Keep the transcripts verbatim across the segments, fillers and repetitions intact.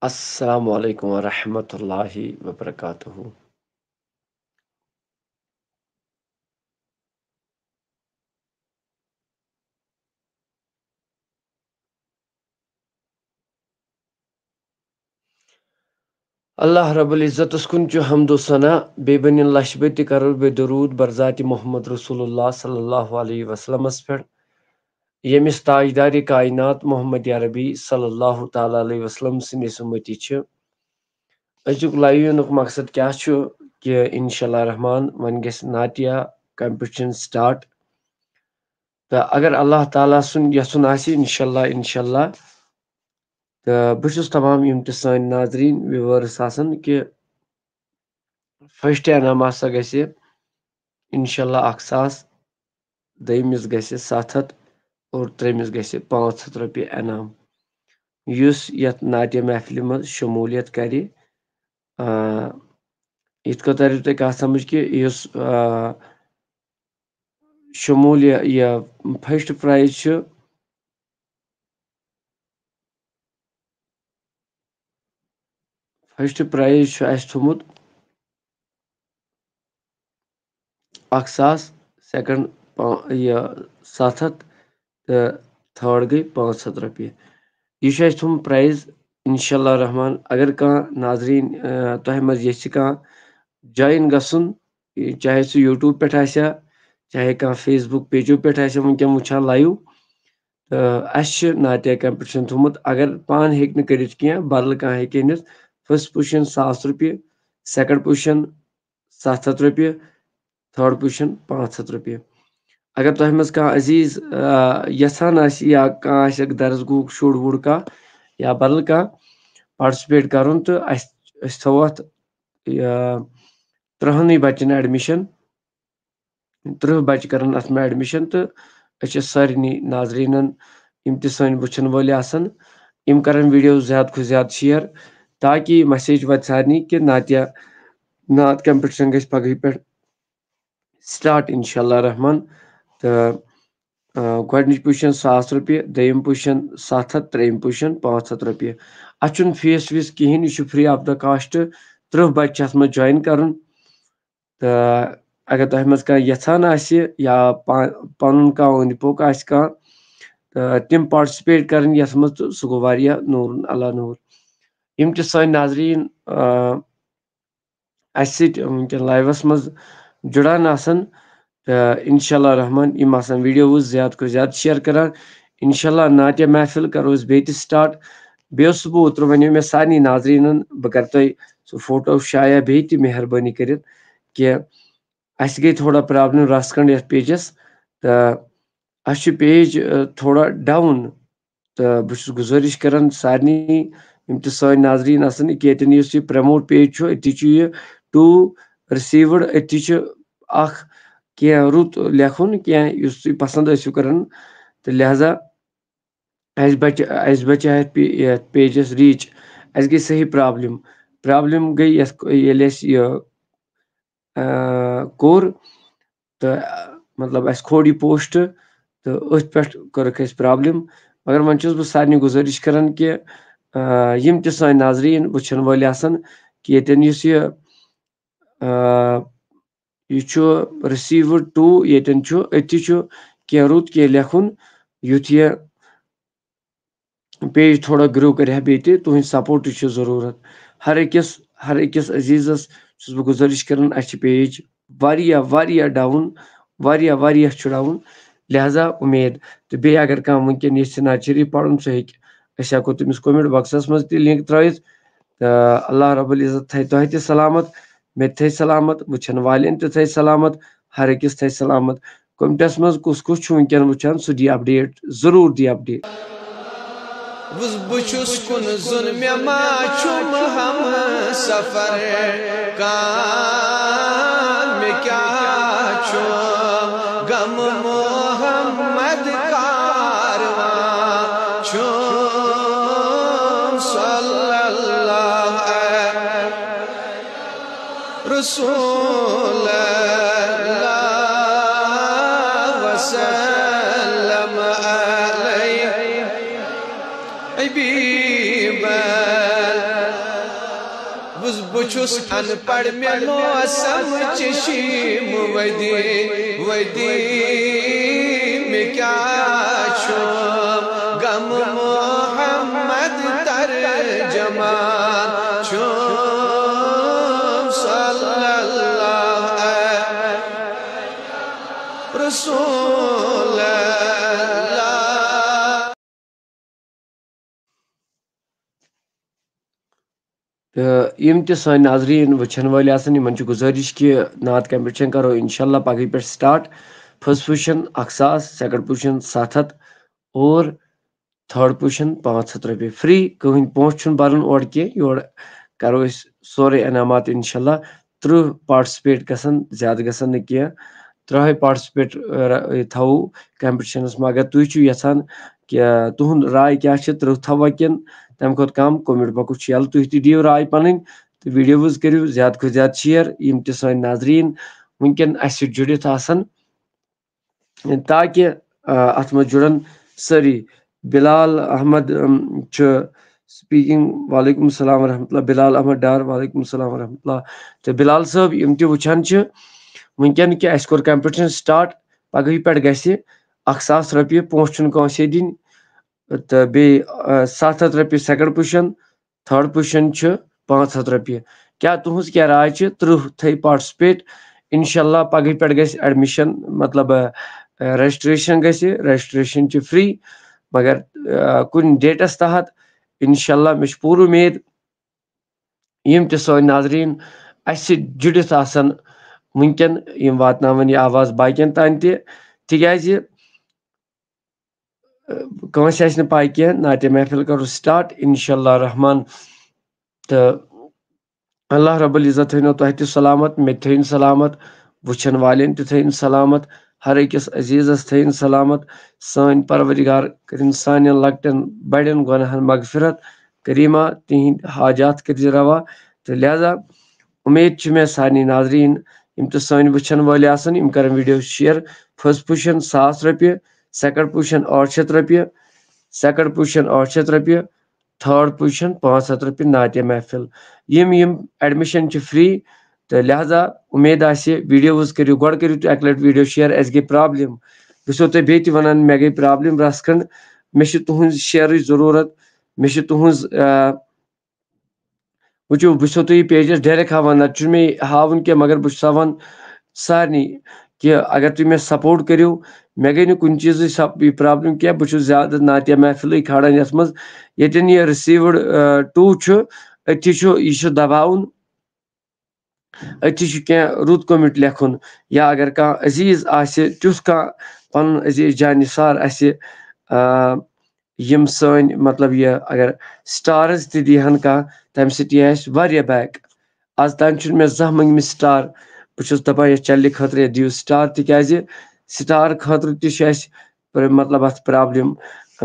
السلام عليكم ورحمة الله وبركاته. اللہ رب العزتس کُن چھُ حمد و ثنا، بیٚیہِ بنٮ۪ن لچھ بٔتۍ تہِ کرو بیٚیہِ درود بر ذات محمد رسول اللہ صلی اللہ علیہ وسلمس پٮ۪ٹھ، ییٚمِس تاجدارِ کائنات محمد عربی صلی اللہ تعالیٰ علیہ وسلم سٕنٛدۍ أسۍ اُمتی چھِ۔ أزیُک live یِنُک مقصد کیٛاہ چھُ؟ کہِ انشاءاللہ رحمان وۄنۍ گژھِ نعتیہ competition start۔ تہٕ اگر اللہ تعالیٰ سُنٛد یژھُن آسہِ، انشاءاللہ، انشاءاللہ، تہٕ بہٕ چھُس تمام یِم تہِ سٲنۍ ناظریٖن، viewers آسن، کہِ first انعام ہسا گژھِ انشاءاللہ اکھ ساس، دوٚیمِس گژھِ ستھ ہتھ اور ترٛیٚیمِس گژھِ پانٛژھ ہتھ رۄپیہِ انعام، یُس یتھ نعتیہ محفلہِ منٛز شموٗلیت کرِ۔ آ، یِتھ کٔنۍ تریو تۄہہِ کتھ سمجھ کہِ یُس، آ، شموٗلیت، یہِ first prize چھُ، first prize چھُ اَسہِ تھوٚمُت اکھ ساس، second پا-، یہِ ستھ ہتھ تہٕ third گٔے پانٛژھ ہتھ رۄپیہِ۔ یہِ چھُ اَسہِ تھوٚمُت prize، انشاءاللہ رحمان۔ اگر کانٛہہ ناظریٖن، آ، تۄہہِ منٛز یژھِ کانٛہہ join گژھُن، یہِ چاہے سُہ YouTube پٮ۪ٹھ آسہِ ہا، چاہے کانٛہہ Facebook pageو پٮ۪ٹھ آسہِ ہا وٕنکٮ۪ن وٕچھان live، تہٕ اَسہِ چھُ نعتیہ competition تھوٚمُت، اگر پانہٕ ہیٚکہِ نہٕ کٔرِتھ کینٛہہ، بدل کانٛہہ ہیٚکہِ أنِتھ۔ First position ساس رۄپیہِ، second position ستھ ہتھ رۄپیہِ، third position پانٛژھ ہتھ رۄپیہِ۔ اگر تۄہہِ منٛز کانٛہہ عزیٖز، آ، یژھان آسہِ یا کانٛہہ آسہِ درس گوٗک شُر وُر کانٛہہ یا بدل کانٛہہ participate کرُن، تہٕ اَسہِ، أسۍ تھاوو اَتھ، یہِ، ترٕٛہنٕے بچن admission۔ ترٕٛہ بچہِ کرن اتھ منٛز admission، تہٕ أسۍ چھِ سارنٕے ناظریٖنن، یِم تہِ سٲنۍ وٕچھن وٲلۍ آسن، یِم کرن video زیادٕ کھۄتہٕ زیادٕ share، تاکہِ یہِ message واتہِ سارنٕے کہِ نعتیہ، نعت competition گژھِ پگہٕے پٮ۪ٹھ start انشاءاللہ رحمان۔ تہٕ، آ، گۄڈٕنِچ position ساس رۄپیہِ، دوٚیِم position ستھ ہتھ، ترٛیٚیِم position پانٛژھ ہتھ رۄپیہِ۔ اتھ چھُنہٕ fees ویٖس کِہیٖنۍ، یہِ چھُ free of the cost۔ ترٕٛہ بچہِ چھِ اتھ منٛز join کرُن۔ تہٕ اگر تۄہہِ منٛز کانٛہہ یژھان آسہِ یا پا-، پنُن کانٛہہ اوٚنٛد پوٚک آسہِ کانٛہہ، تہٕ تِم participate کرن یتھ منٛز، تہٕ سُہ گوٚو واریاہ نوٗرن علی نوٗر۔ یِم تہِ سٲنۍ ناظریٖن، آ، اسہِ سۭتۍ وٕنکیٚن liveس منٛز جُڑان آسن، تہٕ انشاءاللہ رحمان یِم آسن videos زیادٕ کھۄتہٕ زیادٕ share کران۔ انشاءاللہ نعتیہ محفل کرو أسۍ بیٚیہِ تہِ start۔ بیٚیہِ اوسُس بہٕ اوترٕ، وَنیو مےٚ سارنٕے ناظریٖنن، بہٕ کرٕ تۄہہِ سُہ فوٹو شایع بیٚیہِ تہِ مہربٲنی کٔرِتھ کہِ اَسہِ گٔے تھوڑا problem رژھ کھنٛڈ یَتھ pageس، تہٕ اَسہِ چھُ page، ٲ، تھوڑا down، تہٕ بہٕ چھُس گُزٲرِش کران سارنٕے یِم تہِ سٲنۍ ناظریٖن آسن کہِ ییٚتٮ۪ن یُس یہِ promote page چھُ، أتی چھُ یہِ to received، أتی چھُ اکھ کینٛہہ رُت لیکھُن، کینٛہہ یُس تُہۍ پسنٛد ٲسِو کران، تہٕ لہذا اَسہِ بچ-، اَسہِ بچہِ یَتھ پے-، یَتھ pageس reach۔ اَسہِ گٔے صحیح problem۔ Problem گٔے یَتھ، ییٚلہِ اَسہِ یہِ، آ، کوٚر، تہٕ، آ، مطلب، اَسہِ کھول یہِ post، تہٕ أتھۍ پٮ۪ٹھ کٔرٕکھ اَسہِ problem۔ مگر وۄنۍ چھُس بہٕ سارنٕے گُزٲرِش کران کہِ، آ، یِم تہِ سٲنۍ ناظریٖن وٕچھن وٲلۍ آسن، کہِ ییٚتٮ۪ن یُس یہِ، آ، یہِ چھُ received to، ییٚتٮ۪ن چھُ، أتی چھُ کینٛہہ رُت کینٛہہ لیکھُن، یُتھ یہِ page تھوڑا grow کرِ ہا بیٚیہِ تہِ۔ تُہٕنٛدِ supportٕچ چھِ ضروٗرت۔ ہر أکِس، ہر أکِس عزیٖزس چھُس بہٕ گُزٲرِش کران، اَسہِ چھِ page واریاہ، واریاہ down، واریاہ، واریاہ چھُ down۔ لہذا اُمید، تہٕ بیٚیہِ اگر کانٛہہ وٕنکیٚن یژھِ نعت شریٖف پرُن، سُہ ہیٚکہِ، أسۍ ہٮ۪کو تٔمِس comment boxس منٛز تہِ link ترٲیِتھ۔ تہٕ اللہ رب العزت تھایہِ تۄہہِ تہِ سلامت، مےٚ تہِ تھایہِ سلامت، وٕچھن والٮ۪ن تہِ تھایہِ سلامت، ہر أکِس تھایہِ سلامت۔ Commentس منٛز کُس کُس چھُ وٕنکیٚن وٕچھان، سُہ دِیہِ update، ضروٗر دِیہِ update۔ وُز بہٕ چھُس کُن زوٚن، مےٚ ما چھُم ہمسفر کانٛہہ، مےٚ کیٛاہ چھُ غم محمد کاروان چھُم صلی اللہ علیہ رسول اللہ وسلم علیہ حبیب بہٕ چھُس ان پڑھ، مےٚ موسم چشم ودی ودی، مےٚ کیٛاہ چھُ غم محمد ترجمان چھُم صلی اللہ رسول اللہ۔ تہٕ یِم تہِ سٲنۍ ناظریٖن وٕچھَن وٲلۍ آسَن، یِمَن چھِ گُزٲرِش کہِ نعت کمپٹیشن کَرو اِنشاءاللہ پَگہٕے پٮ۪ٹھ سٹارٹ۔ فرسٹ پوزیشن اَکھ ساس، سیکنڈ پوزیشن ستھ ہَتھ اور تھٲرڈ پوزیشن پانٛژھ ہَتھ رۄپیہِ۔ فری، کٕہٕنۍ پونٛسہٕ چھُنہٕ بَرُن اورٕ کینٛہہ۔ یورٕ کَرو أسۍ سورُے انعامات اِنشاءاللہ۔ تٕرٛہ پارٹِسِپیٹ گژھن، زیادٕ گژھن نہٕ کینٛہہ۔ تٕرٛہَے پارٹِسِپیٹ، ٲ، تھاوو کمپٹیشنَس منٛز۔ اگر تُہۍ چھِو یَژھان کہِ تُہُنٛد راے کیٛاہ چھِ، تٕرٛہ تھاووا کِنہٕ تَمہِ کھۄتہٕ کَم، کومنٹ باکُس چھُ یَلہٕ، تُہۍ تہِ دِیِو راے پَنٕنۍ۔ تہٕ ویٖڈیوز کٔرِو زیادٕ کھۄتہٕ زیادٕ شِیَر، یِم تہِ سٲنۍ ناظریٖن وٕنکٮ۪ن اَسہِ سۭتۍ جُڑِتھ آسَن، تاکہِ، آ، اَتھ منٛز جُڑَن سٲری۔ بلال احمد، اَم، چھُ سپیٖکنگ۔ وعلیکم السلام ورحمۃ اللہ۔ بلال احمد ڈار، وعلیکم السلام ورحمۃ اللہ۔ تہٕ بلال صٲب، یِم تہِ وٕچھان چھِ وٕنکٮ۪ن کہِ اَسہِ کوٚر کمپٹیشن سٹارٹ، پگہٕے پٮ۪ٹھ گژھِ اَکھ ساس رۄپیہِ، پونٛسہٕ چھُنہٕ کٲنٛسے دِنۍ۔ تہٕ بیٚیہِ، آ، ستھ ہَتھ رۄپیہِ سیکنڈ پوزیشن، تھٲرڈ پوزیشن چھُ پانٛژھ ہَتھ رۄپیہِ۔ کیٛاہ تُہٕنٛز کیٛاہ راے چھِ؟ تٕرٛہ تھٲیِو پارٹِسِپیٹ۔ اِنشاء اللہ پگہٕے پٮ۪ٹھ گژھِ ایڈمِشن، مطلب، آ، رجسٹریشن گژھِ، رجسٹریشن چھِ فری، مگر، آ، کُنہِ ڈیٹس تحت۔ اِنشاء اللہ مےٚ چھِ پوٗرٕ اُمید یِم تہِ سٲنۍ ناظریٖن اَسہِ سۭتۍ جُڑِتھ آسَن وٕنکٮ۪ن، یِم واتناوَن یہِ آواز باقین تام تہِ، تِکیازِ کٲنٛسہِ آسہِ نہٕ پَے کینٛہہ، نعتِ محفل کَرو سٹارٹ اِنشاء اللہ الرحمن۔ تہٕ اللہ رب العزت تھٲینو تۄہہِ تہِ سلامت، مےٚ تہِ تھٲیِن سلامت، وٕچھن والٮ۪ن تہِ تھٲیِن سلامت، ہر أکِس عزیٖزس تھٲیِن سلامت۔ سٲنۍ پروردگار کٔرِن سانٮ۪ن لۄکٹٮ۪ن بڑٮ۪ن گۄناہن مغفرت، کریٖما تِہِنٛدۍ حاجات کٔرزِ روا۔ تہٕ لہذا اُمید چھِ مےٚ سارنٕے ناظریٖن، یِم تہِ سٲنۍ وٕچھن وٲلۍ آسن، یِم کرن ویڈیو شیئر۔ فرسٹ پوزیشن ساس رۄپیہِ، سیکنڈ پوزیشن ٲٹھ شیٚتھ رۄپیہِ، سیکنڈ پوزیشن ٲٹھ شیٚتھ رۄپیہِ، تھٲرڈ پوزیشن پانٛژھ ہَتھ رۄپیہِ نعتِ محفل۔ یِم یِم ایڈمِشن چھِ فری، تہٕ لہذا اُمید آسہِ ویڈیوز کٔرِو، گۄڈٕ کٔرِو تُہۍ اَکہِ لٹہِ ویڈیو شیئر، اَسہِ گٔے پرابلم۔ بہٕ چھُسو تۄہہِ بیٚیہِ تہِ وَنان، مےٚ گٔے پرابلم رَژھ کھنٛڈ، مےٚ چھِ تُہٕنٛز شیئرٕچ ضروٗرت، مےٚ چھِ تُہٕنٛز، آ، وٕچھِو، بہٕ چھُسو تۄہہِ یہِ پیجَس ڈایریکٹ ہاوان، نَتہٕ چھُنہٕ مےٚ یہِ ہاوُن کینٛہہ، مگر بہٕ چھُس ہاوان سارنٕے کہِ اگر تُہۍ مےٚ سپورٹ کٔرِو، مےٚ گٔے نہٕ کُنہِ چیٖزٕچ سپ-، یہِ پرابلم کینٛہہ، بہٕ چھُس زیادٕ نعتِ محفلٕے کھالان یَتھ منٛز۔ ییٚتٮ۪ن یہِ رِسیٖوٕڈ، آ، ٹوٗ چھُ، أتھی چھُ، یہِ چھُ دباوُن، أتھی چھُ کینٛہہ رُت کومنٹ لیکھُن، یا اگر کانٛہہ عزیٖز آسہِ، تیُتھ کانٛہہ پنُن عزیٖز جان نثار آسہِ، آ، یِم سٲنۍ، مطلب، یہِ اگر سٹارز تہِ دِیہن کانٛہہ، تمہِ سۭتۍ یی اَسہِ واریاہ بیک۔ از تام چھُنہٕ مےٚ زانٛہہ مٔنگمٕتۍ سٹار۔ بہٕ چھُس دپان یتھ چنلہِ خٲطرٕ یتھ دِیِو سٹار، تِکیازِ سٹار خٲطرٕ تہِ چھُ اَسہِ پر-، مطلب، اتھ پرابلم۔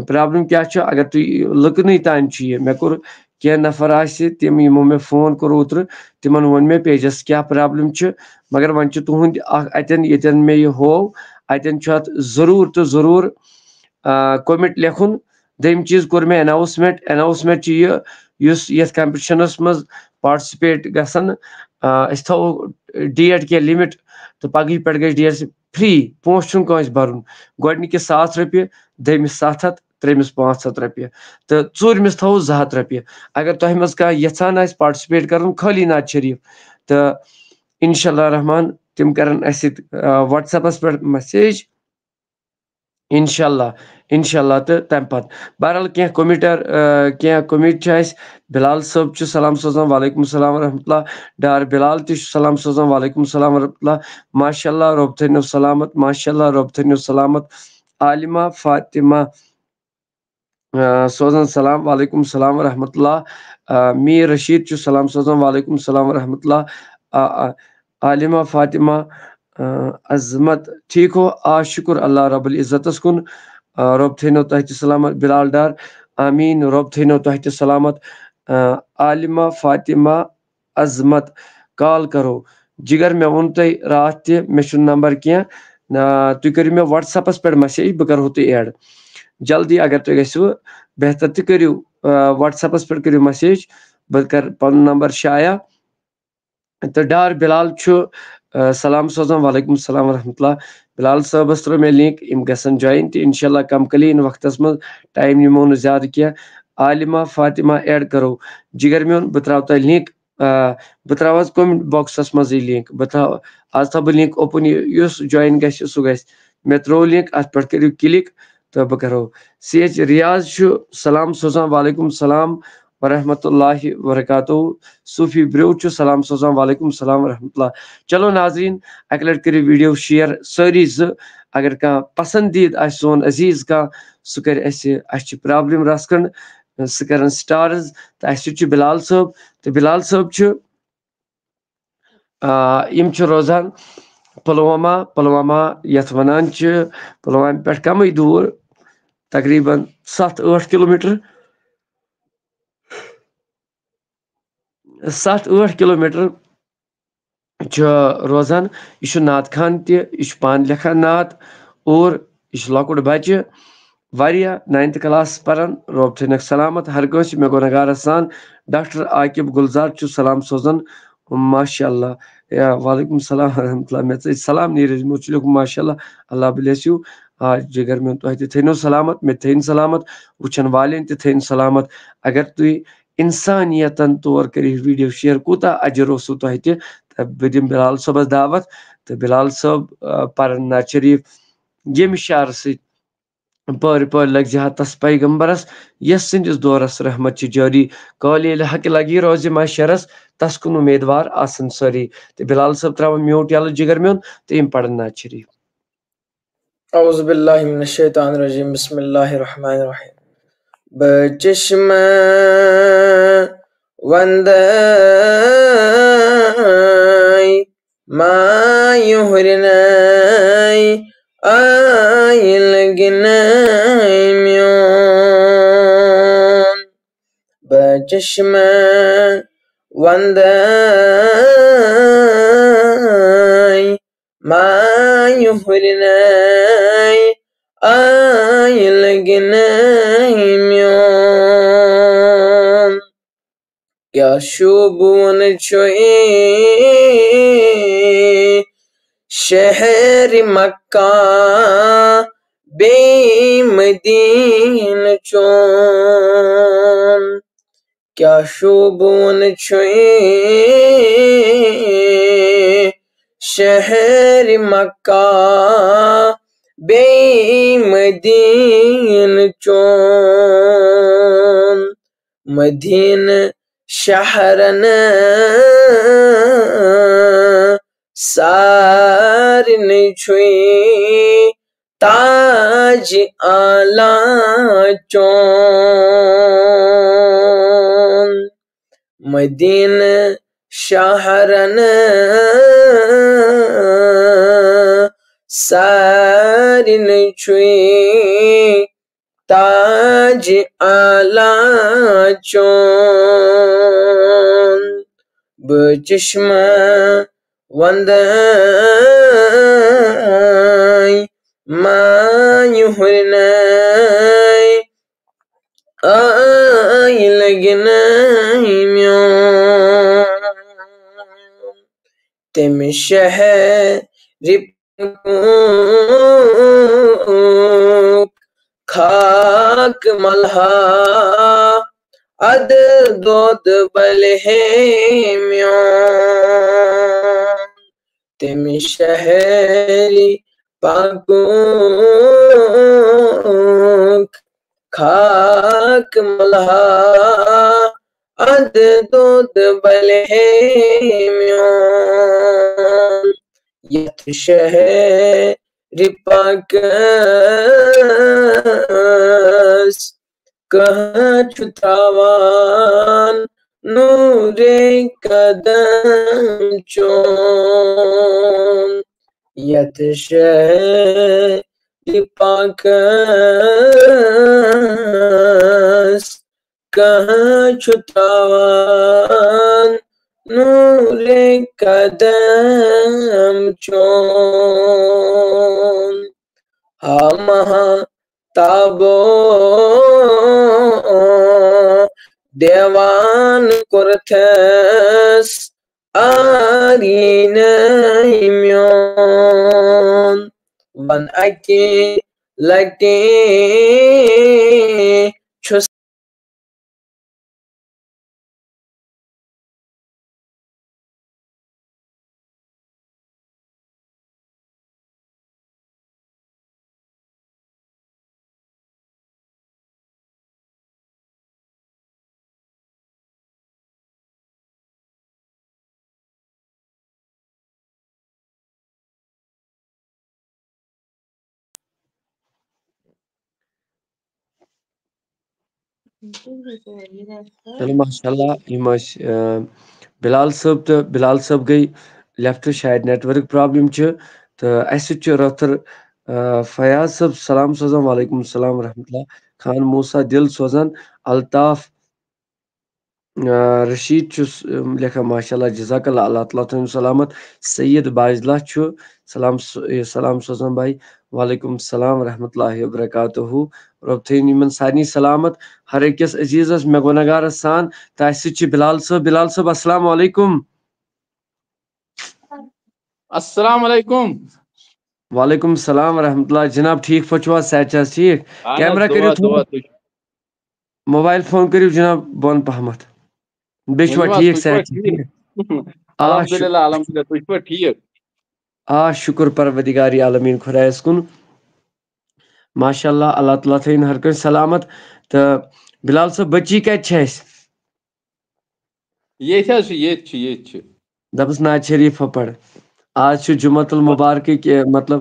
پرابلم کیٛاہ چھُ؟ اگر تُہۍ لُکنٕے تام چھُ یہِ، مےٚ کوٚر، کینٛہہ نفر آسہِ تِم، یِمو مےٚ فون کوٚر اوترٕ، تِمن ووٚن مےٚ پیجس کیٛاہ پرابلم چھُ، مگر وۄنۍ چھُ تُہُنٛد اکھ اتٮ۪ن، ییٚتٮ۪ن مےٚ یہِ ہوو، اتٮ۪ن چھُ اتھ ضروٗر تہٕ ضروٗر، آ، کومنٹ لیکھُن۔ دوٚیِم چیٖز کوٚر مےٚ اناؤنسمنٹ۔ اناؤنسمنٹ چھُ یہِ، یُس یتھ کمپٹیشنس منٛز پارٹسپیٹ گژھن، آ، أسۍ تھاوو ڈیٹ کینٛہہ لمٹ، تہٕ پگہٕے پٮ۪ٹھ گژھِ ڈیٹ فری، پونٛسہٕ چھُنہٕ کٲنٛسہِ برُن۔ گۄڈٕنِکِس ساس رۄپیہِ، دوٚیمِس ستھ ہتھ، ترٛیٚیمِس پانٛژھ ہتھ رۄپیہِ، تہٕ ژوٗرمِس تھاوو زٕ ہتھ رۄپیہِ۔ اگر تۄہہِ منٛز کانٛہہ یژھان آسہِ پارٹسپیٹ کرُن خٲلی نعت شریف، تہٕ انشاء اللہ الرحمن تِم کرن اسہِ سۭتۍ، آ، WhatsApp-س پٮ۪ٹھ مسیج۔ انشاء اللہ، انشاء اللہ۔ تہٕ تمہِ پتہٕ بہرحال کینٛہہ کومنٹر، آ، کینٛہہ کومنٹ چھِ اسہِ۔ بلال صٲب چھُ سلام سوزان، وعلیکم السلام ورحمۃ اللہ۔ ڈار بلال تہِ چھُ سلام سوزان، وعلیکم السلام ورحمۃ اللہ۔ ماشاء اللہ، رۄب تھٲینو سلامت، ماشاء اللہ، رۄب تھٲینو سلامت۔ عالمہ فاطمہ، آ، سوزان سلام، وعلیکم السلام ورحمۃ اللہ۔ آ، میٖر رشیٖد چھُ سلام سوزان، وعلیکم السلام ورحمۃ اللہ۔ آ، آ، عالمہ فاطمہ، آ، عظمت، ٹھیک ہو؟ آ، شکر اللہ رب العزتس کُن۔ آ، رۄب تھٲینو تۄہہِ تہِ سلامت۔ بلال ڈار، آمین، رۄب تھٲینو تۄہہِ تہِ سلامت۔ آ، عالمہ فاطمہ عظمت، کال کرو۔ جگر، مےٚ ووٚن تۄہہِ راتھ تہِ، مےٚ چھُنہٕ نمبر کینٛہہ۔ آ، تُہۍ کٔرِو مےٚ WhatsApp-س پٮ۪ٹھ مسیج، بہٕ کرہو تُہۍ ایڈ۔ جلدی اگر تُہۍ گژھِوٕ، بہتر تہِ کٔرِو، آ، WhatsApp-س پٮ۪ٹھ کٔرِو مسیج، بہٕ کرٕ پنُن نمبر شایع۔ تہٕ ڈار بلال چھُ، آ، سلام سوزان، وعلیکم السلام ورحمۃ اللہ۔ بلال صٲبس ترٲو مےٚ لِنک، یِم گژھن جوین تہِ انشاءاللہ کم قلیٖل وقتس منٛز، ٹایم نِمو نہٕ زیادٕ کینٛہہ۔ عالمہ فاطمہ ایڈ کرو، جگر میون، بہٕ ترٛاوٕ تۄہہِ لِنک، آ، بہٕ ترٛاوٕ حظ کومنٹ باکسس منٛزٕے لِنک، بہٕ تھاوٕ، آز تھاوٕ بہٕ لِنک اوپن، یُس جوین گژھِ سُہ گژھِ۔ مےٚ ترٛوو لِنک، اتھ پٮ۪ٹھ کٔرِو کلِک تہٕ بہٕ کرو۔ سی ایچ ریاض چھُ سلام سوزان، وعلیکم السلام ورحمۃ اللہ وبرکاتہ۔ صوفی برو چھُ سلام سوزان، وعلیکم السلام ورحمۃ اللہ۔ چلو ناظرین، اکہِ لٹہِ کٔرِو ویڈیو شیئر سٲری زٕ۔ اگر کانٛہہ پسندیدٕ آسہِ سون عزیز کانٛہہ، سُہ کرِ اَسہِ، اَسہِ چھِ پرابلم رژھ کھنڈ، سُہ کرن سٹارز، تہٕ اَسہِ سۭتۍ چھُ بلال صٲب، تہٕ بلال صٲب چھُ، آ، یِم چھِ روزان پلوامہ، پلوامہ یَتھ وَنان چھِ، پلوامہِ پٮ۪ٹھ کمٕے دوٗر، تقریباً ستھ ٲٹھ کلوٗمیٹر، ستھ ٲٹھ کلوٗمیٹر چھُ روزان۔ یہِ چھُ نعت خوان تہِ، یہِ چھُ پانہٕ لیکھان نعت، اور یہِ چھُ لۄکُٹ بچہِ، واریاہ ناینتھ کلاس پران۔ رۄب تھٲینَکھ سلامت ہر کٲنٛسہِ۔ مےٚ گۄنہگارس سان ڈاکٹر عاقب گلزار چھُ سلام سوزان۔ ماشاء اللہ۔ یا، وعلیکم السلام ورحمۃ اللہ۔ مےٚ ژٔج سلام نیٖرِتھ، یِمو چھُ لیوٗکھمُت ماشاء اللہ، اللہ bless you۔ آ، جگر میون، تۄہہِ تہِ تھٲینو سلامت، مےٚ تہِ تھٲیِن سلامت، وٕچھن والٮ۪ن تہِ تھٲیِن سلامت۔ اگر تُہۍ انسانیتن طور کٔرِو ویڈیو شیئر، کوٗتاہ اجر اوسوٕ تۄہہِ تہِ۔ تہٕ بہٕ دِمہٕ بلال صٲبس دعوت، تہٕ بلال صٲب، آ، پرن نعت شریف ییٚمہِ شعرٕ سۭتۍ، پٲرۍ پٲرۍ لگہِ زِ ہا تس پیغمبرس، یس سٕنٛدِس دورس رحمت چھِ جٲری۔ قٲلِ حق لگی روزِ محشرس، تس کُن امیدوار آسن سٲری۔ تہٕ بلال صٲب ترٛاوان میوٗٹ یَلہٕ جگر میون، تہٕ یِم پرن نعت شریف۔ اعوذ باللہ من الشیطان الرجیم، بسم اللہ الرحمن الرحیم۔ بہٕ چشمہٕ وندے مایہِ ہُرنَے آیہِ لگنَے میون۔ بہٕ چشمہٕ وندے مایہِ ہُرنَے آیہِ لگنَے میون۔ کیٛاہ شوٗبوُن چھُے شہرِ مکہ بیٚیہِ مدیٖنہٕ چون۔ کیٛاہ شوٗبوُن چھُے شہرِ مکہ بیٚیہِ مدیٖنہٕ چون۔ مدیٖنہٕ شہرن سارنٕے چھُے تاج اعلیٰ چون۔ مدیٖنہٕ شہرن سارنٕے چھُے تاج اعلیٰ چون۔ بہٕ چشمہٕ وندے مایہِ ہُرنَے آیہِ لگنَے میون۔ تمہِ شہرِ پاکُک خاک ملہٕ ہا ادٕ دۄد بلہِ ہے میون۔ تمہِ شہرِ پاکُک خاک ملہٕ ہا ادٕ دۄد بلہِ ہے میون۔ یتھ شہرِ پاکس کانٛہہ چھُ ترٛاوان نوٗرِ قدم چون۔ یتھ شہرِ پاکس کانٛہہ چھُ ترٛاوان نوٗرِ قدم چون۔ ہا مہا تابو دیوان کوٚرتھس آری نہٕ میون، وَن اَکہِ لَٹہِ چھُس۔ چلو، ماشاء اللہ، یِم ٲسۍ، آ، بلال صٲب، تہٕ بلال صٲب گٔے لیفٹ، شاید نیٹ ورک پرابلم چھِ۔ تہٕ اَسہِ سۭتۍ چھُ رٲتھٕر، آ، فیاض صٲب سلام سوزان، وعلیکم السلام ورحمۃ اللہ۔ خان موسیٰ دِل سوزان، الطاف، آ، رشید چھُس، آ، لیکھان، ماشاء اللہ، جزاک اللہ، اللہ تعالیٰ تھٲیِن سلامت۔ سید باجلہ چھُ سلام س-، یہِ سلام سوزان بھائی، وعلیکم السلام ورحمۃ اللہ وبرکاتہ۔ رۄب تھٲیِن یِمن سارنٕے سلامت، ہر أکِس عزیزس، مےٚ گۄناہگارس سان۔ تہٕ اَسہِ سۭتۍ چھِ بلال صٲب۔ بلال صٲب، السلام علیکم۔ السلام علیکم۔ وعلیکم السلام ورحمۃ اللہ۔ جناب، ٹھیٖک پٲٹھۍ چھِو حظ؟ صحت چھا حظ ٹھیٖک؟ اہن حظ، کیمرہ دُعا، کٔرِو تھوڑا۔ دُعا، تُہۍ چھِو؟ موبایل فون کٔرِو جناب بۄن پہمتھ۔ بیٚیہِ چھِوا ؤنِو حظ، ٹھیٖک، تُہۍ چھِوا صحت چھا ٹھیٖک؟ ٹھیٖک؟ آ، شُ-، الحمدللہ، الحمدللہ، تُہۍ چھِوا ٹھیٖک؟ آ، شُکُر پروردگار عالمیٖن خۄدایَس کُن۔ ماشاء اللہ، اللہ تعالیٰ تھٲیِن ہر کٲنٛسہِ سلامت۔ تہٕ بلال صٲب، بٔچی کَتہِ چھِ اَسہِ؟ ییٚتہِ حظ چھِ، ییٚتہِ چھِ، ییٚتہِ چھِ۔ دَپُس، نعت شریٖفہ پَر۔ آز چھُ جمعہ المبارکٕکۍ، مطلب،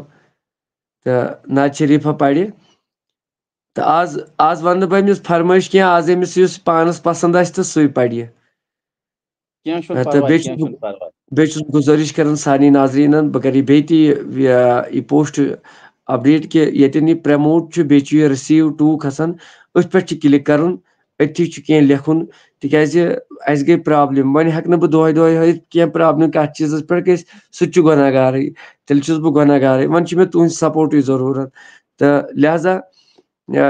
تہٕ نعت شریٖفہ پَرِ۔ تہٕ آز، آز وَنہٕ نہٕ بہٕ أمِس فرمٲیِش کینٛہہ، آز أمِس یُس پانَس پَسنٛد آسہِ تہٕ سُے پَرِ۔ کینٛہہ چھُنہٕ آ، تہٕ پَرواے، بیٚیہِ چھُس کینٛہہ بہٕ، چھُنہٕ پَرواے۔ بیٚیہِ چھُس بہٕ گُزٲرِش کَران سارنٕے ناظریٖنَن، بہٕ کَرٕ یہِ بیٚیہِ تہِ یہِ، یہِ پوسٹ اپڈیٹ کہِ ییٚتٮ۪ن یہِ پرٛموٹ چھُ، بیٚیہِ چھُ یہِ رِسیٖو ٹُو کھَسان، أتھۍ پٮ۪ٹھ چھُ کِلِک کَرُن، أتھی چھُ کینٛہہ لیکھُن، تِکیٛازِ اَسہِ گٔے پرٛابلِم۔ وۄنۍ ہٮ۪کہٕ نہٕ بہٕ دۄہَے دۄہَے ہٲیِتھ کینٛہہ پرٛابلِم کَتھ چیٖزَس پٮ۪ٹھ گژھِ، سُہ تہِ چھُ گۄناہ گارٕے، تیٚلہِ چھُس بہٕ گۄناہ گارٕے۔ وۄنۍ چھِ مےٚ تُہٕنٛدِ سپوٹٕچ ضروٗرت۔ تہٕ لہذا، آ،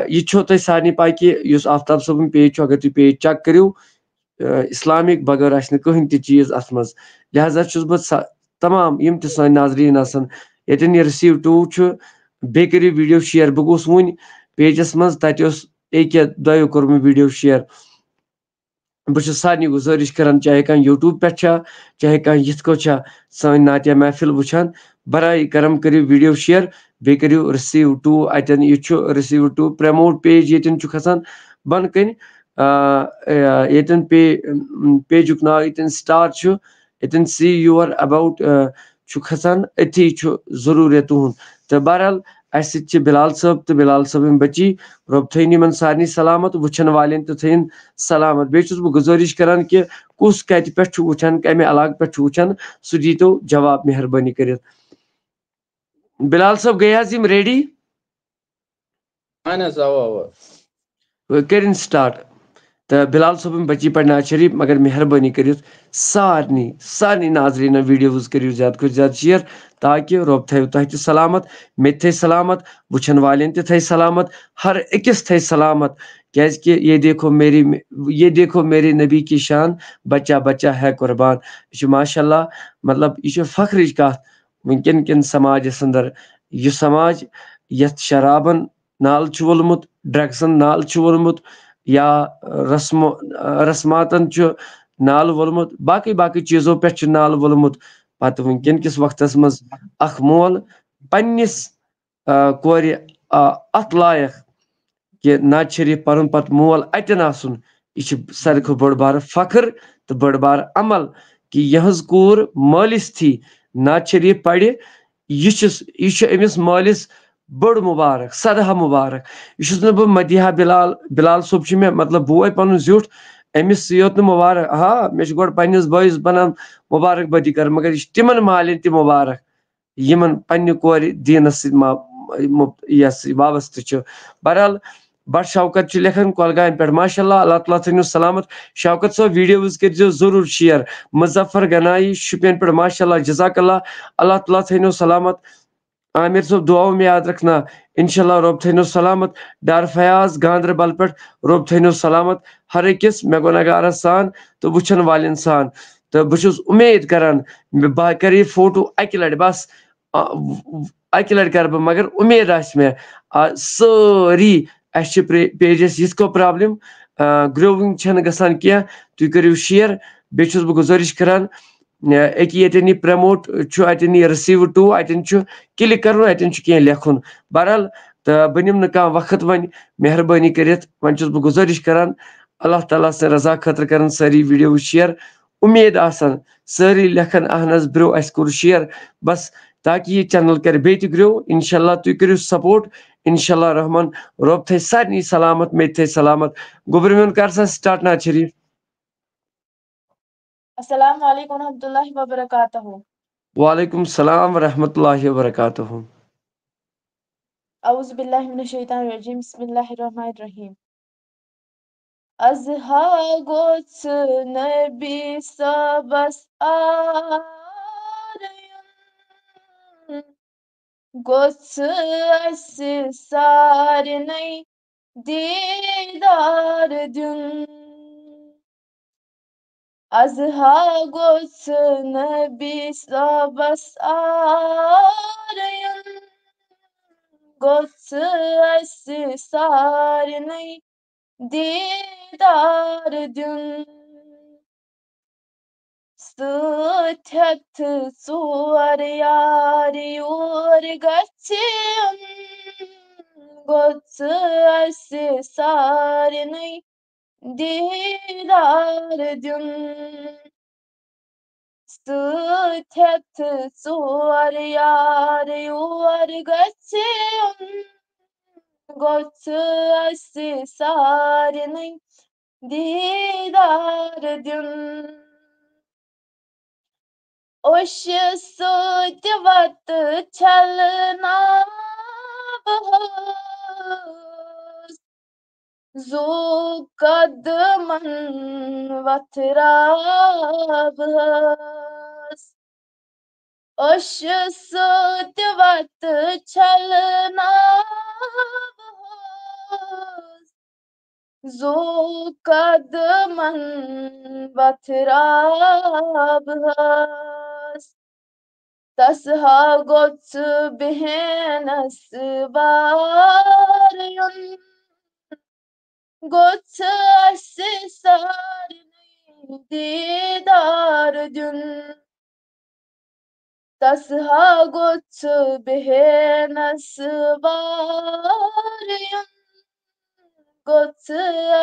یہِ چھو تۄہہِ سارنٕے پَے کہِ یُس آفتاب صٲبُن پیج چھُ، اگر تُہۍ پیج چیک کٔرِو، آ، اِسلامِک بغٲر آسہِ نہٕ کٕہٕنۍ تہِ چیٖز اَتھ منٛز۔ لہذا چھُس بہٕ سا-، تمام یِم تہِ سٲنۍ ناظریٖن آسَن، ییٚتٮ۪ن یہِ رِسیٖو ٹوٗ چھُ، بیٚیہِ کٔرِو ویٖڈیو شِیَر۔ بہٕ گوٚوُس وٕنۍ پیجَس منٛز، تَتہِ اوس أکیٛاہ دۄیو کوٚرمُت ویٖڈیو شِیَر۔ بہٕ چھُس سارنٕے گُزٲرِش کران، چاہے کانٛہہ یوٗٹیوب پٮ۪ٹھ چھا، چاہے کانٛہہ یِتھ کٔنۍ چھا سٲنۍ نعتیہ محفل وٕچھان، برائے کرم کٔرِو ویٖڈیو شِیَر، بیٚیہِ کٔرِو رِسیٖو ٹوٗ اَتٮ۪ن۔ یہِ چھُ رِسیٖو ٹوٗ پرٛموٹ پیج ییٚتٮ۪ن چھُ کھسان بۄنہٕ کَنہِ، آ، آ، ییٚتٮ۪ن پے-، پیجُک ناو ییٚتٮ۪ن سٹار چھُ، ییٚتٮ۪ن see your about، آ، چھُ کھسان، أتھی چھُ ضروٗرت تُہُنٛد۔ تہٕ بہرحال، اَسہِ سۭتۍ چھِ بلال صٲب تہٕ بلال صٲبٕنۍ بٔچی۔ رۄب تھٲیِن یِمن سارنٕے سلامت، وٕچھن والٮ۪ن تہِ تھٲیِن سلامت۔ بیٚیہِ چھُس بہٕ گُزٲرِش کران کہِ کُس کَتہِ پٮ۪ٹھ چھُ وٕچھان، کَمہِ علاقہٕ پٮ۪ٹھ چھُ وٕچھان، سُہ دیٖتو جواب مہربٲنی کٔرِتھ۔ بلال صٲب، گٔے حظ یِم ریڈی؟ اہن حظ، اوا، اوا۔ کٔرِن سٹارٹ۔ تہٕ بلال صٲبٕنۍ بچی پرِ نعت شریف، مگر مہربٲنی کٔرِتھ سارنٕے، سارنٕے ناظریٖنن ویڈیوز کٔرِو زیادٕ کھۄتہٕ زیادٕ شیئر، تاکہِ رۄب تھٲیِو تۄہہِ تہِ سلامت، مےٚ تہِ تھٲے سلامت، وٕچھن والٮ۪ن تہِ تھٲے سلامت، ہر أکِس تھٲے سلامت۔ کیازِ کہِ یہ دیکھو میری، یہ دیکھو میرے نبی کی شان، بچہ بچہ ہے قربان۔ یہِ چھُ ماشاء اللہ، مطلب، یہِ چھُ فخرٕچ کتھ۔ وٕنکیٚن کٮ۪ن سماجس اندر، یہِ سماج یتھ شرابن نال چھُ وولمُت، ڈرگسن نال چھُ وولمُت، یا رسمو-، رسماتن چھُ نال وولمُت، باقٕے باقٕے چیٖزو پٮ۪ٹھ چھُ نال وولمُت۔ پتہٕ وٕنکیٚن کِس وقتس منٛز اکھ مول پننِس، آ، کورِ، آ، اتھ لایق کہِ نعت شریف پرُن، پتہٕ مول اتٮ۪ن آسُن، یہِ چھُ ساروی کھۄتہٕ بٔڑ بارٕ فخر تہٕ بٔڑ بارٕ عمل کہِ یِہٕنٛز کوٗر مٲلِس تھی نعت شریف پرِ۔ یہِ چھُس، یہِ چھُ أمِس مٲلِس بٔڑ مُبارک، سدہا مُبارک۔ یہِ چھُس نہٕ بہٕ مدیحہ بلال، بلال صٲب چھُ مےٚ، مطلب، بوے پنُن زیُٹھ، أمِس یوت نہٕ مُبارک۔ ہا، مےٚ چھُ گۄڈٕ پننِس بٲیِس بنان مُبارک بٲدی کران، مگر یہِ چھُ تِمن مالٮ۪ن تہِ مُبارک، یِمن پننہِ کورِ دیٖنس سۭتۍ ما-، مُب-، یس وابستہٕ چھُ۔ بہرحال، بٹ شوکت چھُ لیکھان کۄلگامہِ پٮ۪ٹھ، ماشاء اللہ، اللہ تعالیٰ تھٲینو سلامت۔ شوکت صٲب، ویڈیوز کٔرۍزیو ضروٗر شیئر۔ مظفر گنایی شُپین پٮ۪ٹھ، ماشاء اللہ، جزاک اللہ، اللہ تعالیٰ تھٲینو سلامت۔ عامر صٲب، دعاو میں یاد رکھنا، انشاءاللہ رۄب تھٲینو سلامت۔ ڈار فیاض گاندربل پٮ۪ٹھ، رۄب تھٲینو سلامت ہر أکِس مےٚ گۄناہگارس سان تہٕ وٕچھن والٮ۪ن سان۔ تہٕ بہٕ چھُس اُمید کران، مےٚ، بہٕ کرٕ یہِ فوٹو اَکہِ لَٹہِ، بس، آ، اَکہِ لَٹہِ کرٕ بہٕ، مگر اُمید آسہِ مےٚ، آ، سٲری، اَسہِ چھِ پرے-، پیجَس یِتھ کٔنۍ پرابلم، آ، گروونگ چھَنہٕ گژھان کینٛہہ۔ تُہۍ کٔرِو شیئر، بیٚیہِ چھُس بہٕ گُزٲرِش کران، آ، أکیاہ ییٚتٮ۪ن یہِ پرموٹ چھُ، اَتٮ۪ن یہِ رِسیٖو ٹو، اَتٮ۪ن چھُ، کِلِک کرُن، اَتٮ۪ن چھُ کینٛہہ لیکھُن۔ بہرحال، تہٕ بہٕ نِمہٕ نہٕ کانٛہہ وقت وۄنۍ، مہربٲنی کٔرِتھ، وۄنۍ چھُس بہٕ گُزٲرِش کران، اللہ تعالیٰ سٕنٛدِ رضا خٲطرٕ کرن سٲری ویڈیو شیئر۔ اُمید آسان سٲری لیکھن، اہن حظ برو، اَسہِ کوٚر شیئر، بس، تاکہِ یہِ چینل کرِ بیٚیہِ تہِ گرو۔ انشاءاللہ تُہۍ کٔرِو سپورٹ، انشاءاللہ رحمان، رۄب تھٲے سارنٕے سلامت، مےٚ تہِ تھٲے سلامت۔ گوٚبرِ میون، کر سا سٹارٹ ناز شریف۔ السلام علیکم ورحمۃ اللہ وبرکاتہ۔ وعلیکم السلام ورحمۃ اللہ وبرکاتہ۔ اعوذ باللہ من الشیطان الرجیم، بسم اللہ الرحمن الرحیم۔ از ہا گوٚژھ نبی صٲبس آر یُن، گوٚژھ اسہِ سارنٕے دیٖدار دیُن۔ از ہا گوٚژھ نبی صٲبس آر یُن، گوٚژھ اسہِ سارنٕے دیٖدار دیُن۔ سۭتۍ ہٮ۪تھ ژور یار یور گژھِ یُن، گوٚژھ اسہِ سارنٕے دیٖدار دیُن۔ سۭتۍ ہٮ۪تھ ژور یار یور گژھِ یُن، گوٚژھ اسہِ سارنٕے دیٖدار دیُن۔ اوٚش سۭتۍ وتہٕ چھلناوہوس، زُو قدمن وتھراوہوس۔ اوٚش سۭتۍ وتہٕ چھلناوہوس، زُو قدمن وتھراوہوس۔ تس ہا گوٚژھ بیہنس وار یُن، گوٚژھ اسہِ سارنٕے دیٖدار دیُن۔ تس ہا گوٚژھ بیہنس وار یُن، گوٚژھ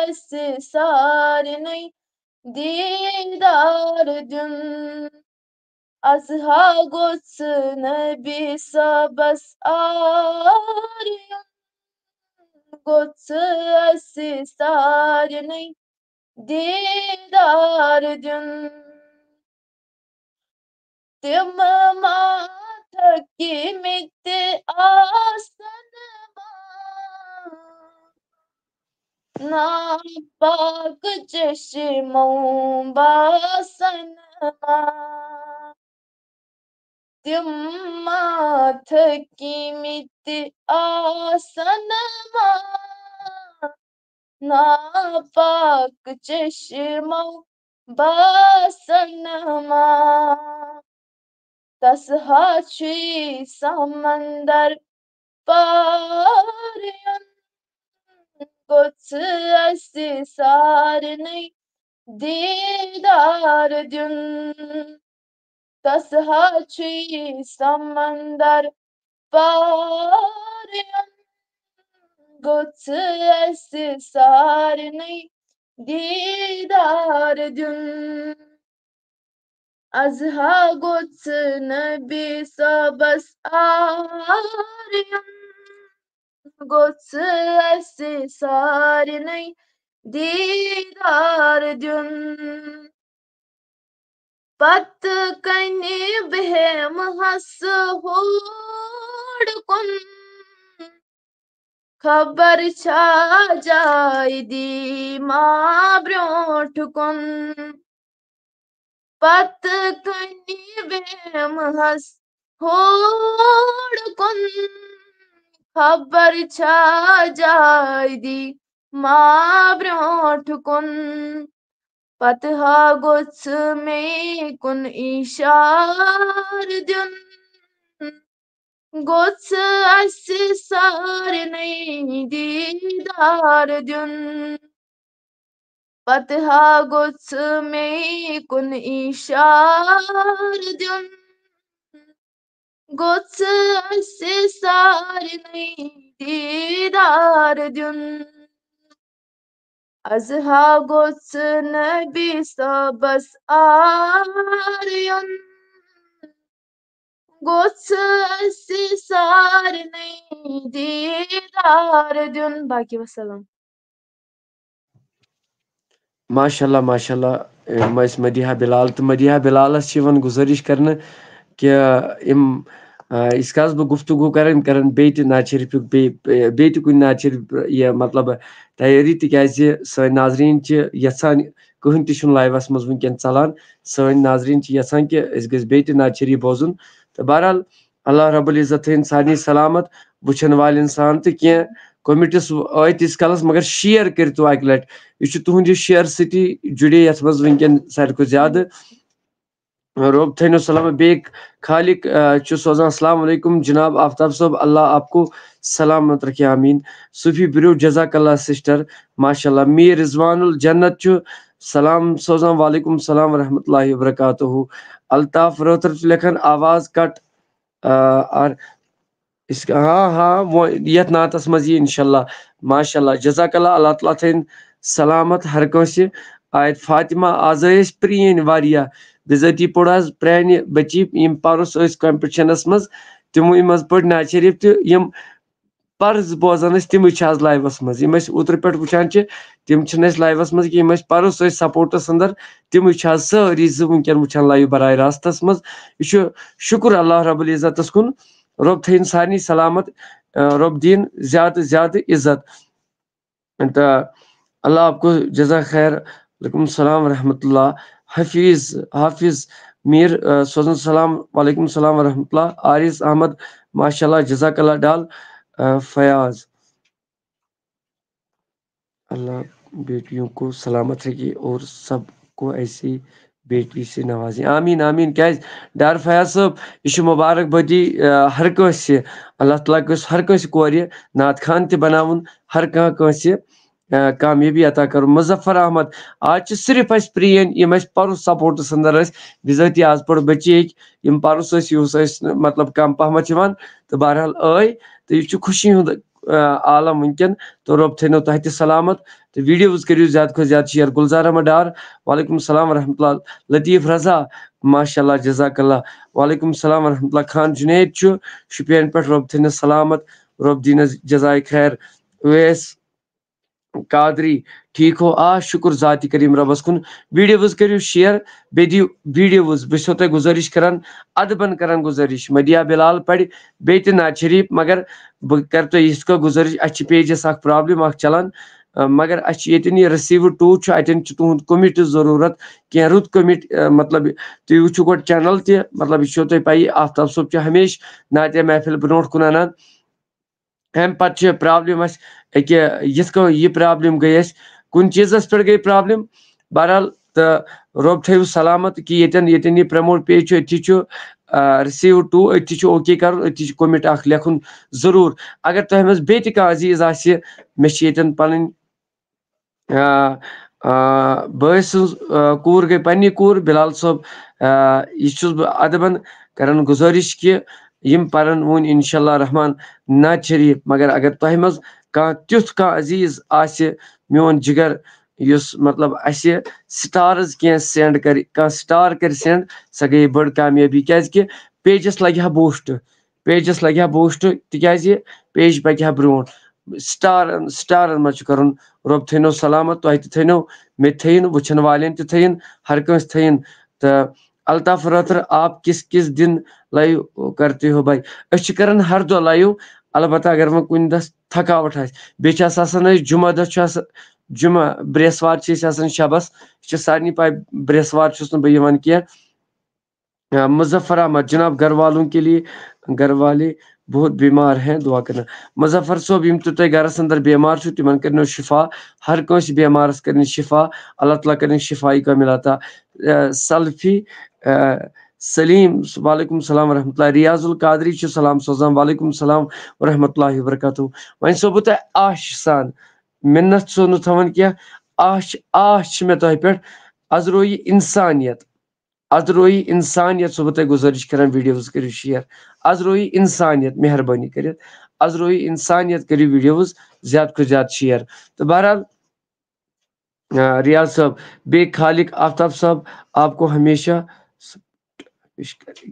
اسہِ سارنٕے دیٖدار دیُن۔ از ہا گوٚژھ نبی صٲبس آر یُن، گوٚژھ اسہِ سارنٕے دیٖدار دیُن۔ تِم ما تھٔکمٕتۍ آسن ما، ناپاک چشمو باسن ما۔ تِم ما تھٔکمٕتۍ آسن ما، ناپاک چشمو باسن ما۔ تس ہا چھُے سمندر پار یُن، گوٚژھ اسہِ سارنٕے دیٖدار دیُن۔ تس ہا چھُے سمندر پار یُن، گوٚژھ اسہِ سارنٕے دیٖدار دیُن۔ از ہا گوٚژھ نبی صٲبس آر یُن، گوٚژھ اسہِ سارنٕے دیٖدار دیُن۔ پتہٕ کنہِ بیہمہس ہور کُن، خبر چھا جاے دی ما برونٛٹھ کُن۔ پتہٕ کنہِ بیہمہس ہور کُن، خبر چھا جاے دی ما برونٛٹھ کُن۔ پتہٕ ہا گوٚژھ مے کُن اِشارٕ دیُن، گوٚژھ اَسہِ سارنٕے دیٖدار دیُن۔ پتہٕ ہا گوٚژھ مے کُن اِشارٕ دیُن، گوٚژھ اَسہِ سارنٕے دیٖدار دیُن۔ از ہا گوٚژھ نبی صٲبس آر یُن، گوٚژھ اَسہِ سارنٕے دیٖدار دیُن۔ باقی وسلام۔ ماشاء اللہ، ماشاء اللہ۔ یِم ٲسۍ مدیحہ بلال، تہٕ مدیحہ بلالس چھِ یِوان گُزٲرِش کرنہٕ کہِ یِم، آ، یِژھ کالَس بہٕ گفتگو کران، کران بیٚیہِ تہِ نعت شریفُک، بیٚیہِ، بیٚیہِ تہِ کُنہِ نعت شریف، یہِ مطلب تیٲری، تِکیازِ سٲنۍ ناظریٖن چھِ یژھان، کٕہٕنۍ تہِ چھُنہٕ لایوَس منٛز وٕنکیٚن ژلان، سٲنۍ ناظریٖن چھِ یژھان کہِ أسۍ گٔژھۍ بیٚیہِ تہِ نعت شریف بوزُن۔ تہٕ بہرحال، اللہ رب العزت تھٲیِن سارنٕے سلامت، وٕچھن والٮ۪ن سان تہٕ کینٛہہ comments ٲے تیٖتِس کالس، مگر share کٔرِو اکہِ لٹہِ۔ یہِ چھُ تُہُنٛد، یہِ share سۭتی جُڑے یتھ منٛز وٕنکیٚن ساروی کھۄتہٕ زیادٕ۔ رۄب تھٲینو سلامت۔ بیٚیہِ خالق، آ، چھُ سوزان، السلام علیکم جناب آفتاب صٲب، اللہ آپ کو سلامت رکھے، آمین۔ صوفی برو، جزاک اللہ سسٹر، ماشاء اللہ۔ میر رضوان الجنت چھُ سلام سوزان، وعلیکم السلام ورحمۃ اللہ وبرکاتہ۔ الطاف رٲتھر چھُ لیکھان، آواز کٹ آ، اور اس کا، ہاں، ہاں، وہ یتھ نعتس منٛز یی انشاءاللہ۔ ماشاءاللہ، جزاک اللہ، اللہ تعالیٰ تھٲیِن سلامت ہر کٲنٛسہِ۔ آیت فاطمہ، از ٲسۍ پرٛٲنۍ واریاہ، بِذٲتی پوٚر حظ پرٛانہِ بچی، یِم پرُس ٲسۍ competitionس منٛز، تِموٕے منٛز پٔر نعت شریف تہٕ یِم پرز بوزان ٲسۍ، تِمٕے چھِ از لایوس منٛز۔ یِم أسۍ اوترٕ پٮ۪ٹھ وٕچھان چھِ، تِم چھِنہٕ أسۍ لایوس منٛز کینٛہہ، یِم أسۍ پرُس ٲسۍ supportس اندر، تِمٕے چھِ از سٲری زٕ وٕنکیٚن وٕچھان لایو براہ راستس منٛز۔ یہِ چھُ شُکر اللہ رب العزتس کُن، رۄب تھٲیِن سارنٕے سلامت، آ، رۄب دِیِن زیادٕ زیادٕ عزت۔ تہٕ اللہ آپ کو جزا خیر۔ وعلیکم السلام ورحمۃ اللہ۔ حفیظ، حافظ میر، آ، سوزن سلام، وعلیکم السلام ورحمۃ اللہ۔ عارض احمد، ماشاء اللہ، جزاک اللہ ڈال۔ آ، فیاض، اللہ بیٹیوں کو سلامت رکھے اور سب کو ایسی بیٹی سے نوازے، آمین، آمین۔ کیازِ ڈار فیاض صٲب، یہِ چھُ مُبارک بٲدی، آ، ہر کٲنٛسہِ، اللہ تعالیٰ گوٚژھ ہر کٲنٛسہِ کورِ نعت خان تہِ بناوُن، ہر کانٛہہ کٲنٛسہِ، آ، کامیٲبی عطا کرُن۔ مظفر احمد، آز چھِ صرف اَسہِ پرٛٲنۍ، یِم اَسہِ پرُس supportس اندر ٲسۍ، بِذٲتی آز پٔر بچی أکۍ، یِم پرُس ٲسۍ، یِہُس ٲسۍ نہٕ، مطلب، کم پہمتھ یِوان، تہٕ بہرحال ٲے، تہٕ یہِ چھُ خوشی ہُنٛد، آ، عالم وٕنکیٚن۔ تہٕ رۄب تھٲینو تۄہہِ تہِ سلامت، تہٕ videos کٔرِو زیادٕ کھۄتہٕ زیادٕ share۔ گُلزار احمد ڈار، وعلیکم السلام ورحمۃ اللہ۔ لطیف رضا، ماشاء اللہ، جزاک اللہ، وعلیکم السلام ورحمۃ اللہ۔ خان جنید چھُ شُپین پٮ۪ٹھ، رۄب تھٲینس سلامت، رۄب دیٖنس جزائے خیر۔ اویس قادری، ٹھیک ہو؟ آ، شُکُر ذاتِ کریم رۄبس کُن۔ Videos کٔرِو share، بیٚیہِ دِیِو videos۔ بہٕ چھُسو تۄہہِ گُزٲرِش کران، ادبن کران گُزٲرِش، مدیحہ بلال پرِ بیٚیہِ تہِ نعت شریف، مگر بہٕ کرٕ تۄہہِ یِتھ کٔنۍ گُزٲرِش، اَسہِ چھِ pageس اکھ problem اکھ چلان، آ، مگر اَسہِ چھِ ییٚتٮ۪ن یہِ receive to چھُ، اَتٮ۪ن چھُ تُہُنٛد comment ضروٗرت، کینٛہہ رُت comment، آ، مطلب، تُہۍ وٕچھِو گۄڈٕ channel تہِ، مطلب، یہِ چھو تۄہہِ پَیی، آفتاب صٲب چھُ ہمیشہِ نعتِ محفل برونٛٹھ کُن اَنان۔ اَمہِ پَتہٕ چھِ problem اَسہِ، أکیٛاہ یِتھ کٔنۍ یہِ problem گٔے اَسہِ، کُنہِ چیٖزَس پٮ۪ٹھ گٔے problem، بہرحال، تہٕ رۄب تھٲیِو سلامت کہِ ییٚتٮ۪ن، ییٚتٮ۪ن یہِ promote page چھُ، أتھی چھُ، آ، receive to، أتھی چھُ OK کَرُن، أتھی چھُ comment اَکھ لیکھُن ضروٗر۔ اگر تۄہہِ منٛز بیٚیہِ تہِ کانٛہہ عزیٖز آسہِ، مےٚ چھِ ییٚتٮ۪ن پَنٕنۍ، آ، آ، بٲے سٕنٛز، آ، کوٗر گٔے پنٛنی کوٗر، بِلال صٲب، آ، یہِ چھُس بہٕ ادبن کران گُزٲرِش کہِ یِم پرن وۄنۍ انشاءاللہ رحمان نعت شریٖف، مگر اگر تۄہہِ منٛز کانٛہہ تیُتھ کانٛہہ عزیٖز آسہِ، میون جگر، یُس مطلب اَسہِ stars کینٛہہ send کرِ، کانٛہہ star کرِ send، سۄ گٔیے بٔڑ کامیٲبی، کیازِ کہِ pageس لگہِ ہا boost، pageس لگہِ ہا boost، تِکیازِ page پکہِ ہا برونٛٹھ۔ starن، starن منٛز چھُ کرُن، رۄب تھٲینو سلامت، تۄہہِ تہِ تھٲینو، مےٚ تہِ تھٲیِن، وٕچھن والٮ۪ن تہِ تھٲیِن، ہر کٲنٛسہِ تھٲیِن۔ تہٕ الطاف رٲتھر، آپ کس کس دن live کرتے ہو بھائی؟ أسۍ چھِ کران ہر دۄہ live، البتہ اگر وۄنۍ کُنہِ دۄہ تھکاوٹ آسہِ، بیٚیہِ چھِ اَسہِ آسان، أسۍ جمعہ دۄہ چھُ آسان، جمعہ، برٛیسوار چھِ أسۍ آسان شبس، یہِ چھِ سارنٕے پاے، برٛیسوار چھُس نہٕ بہٕ یِوان کینٛہہ۔ آ، مظفر احمد، جناب، گھر والوں کے لیے، گھر والے بہت بیمار ہیں، دعا کرنا۔ مظفر صٲب، یِم تہِ تۄہہِ گرس اندر بیمار چھِو، تِمن کٔرِنو شفا، ہر کٲنٛسہِ بیمارس کٔرِنۍ شفا، اللہ تعالیٰ کٔرِنۍ شفا کامل عطا۔ اے، سلفی، اے، سلیم، وعلیکم السلام ورحمۃ اللہ۔ ریاض القادری چھُ سلام سوزان، وعلیکم السلام ورحمۃ اللہ وبرکاتہ۔ وۄنۍ چھُسو بہٕ تۄہہِ آش سان، مِنت چھُسو نہٕ تھاوان کینٛہہ، آش، آش چھِ مےٚ تۄہہِ پٮ۪ٹھ، از رویہِ انسانیت۔ از رویہِ انسانیت، چھُسو بہٕ تۄہہِ گُزٲرِش کران، videos کٔرِو share۔ از رویہِ انسانیت، مہربٲنی کٔرِتھ۔ از رویہِ انسانیت، کٔرِو videos زیادٕ کھۄتہٕ زیادٕ share۔ تہٕ بہرحال، آ، ریاض صٲب، بیٚیہِ خالق آفتاب صٲب، آپ کو ہمیشہ،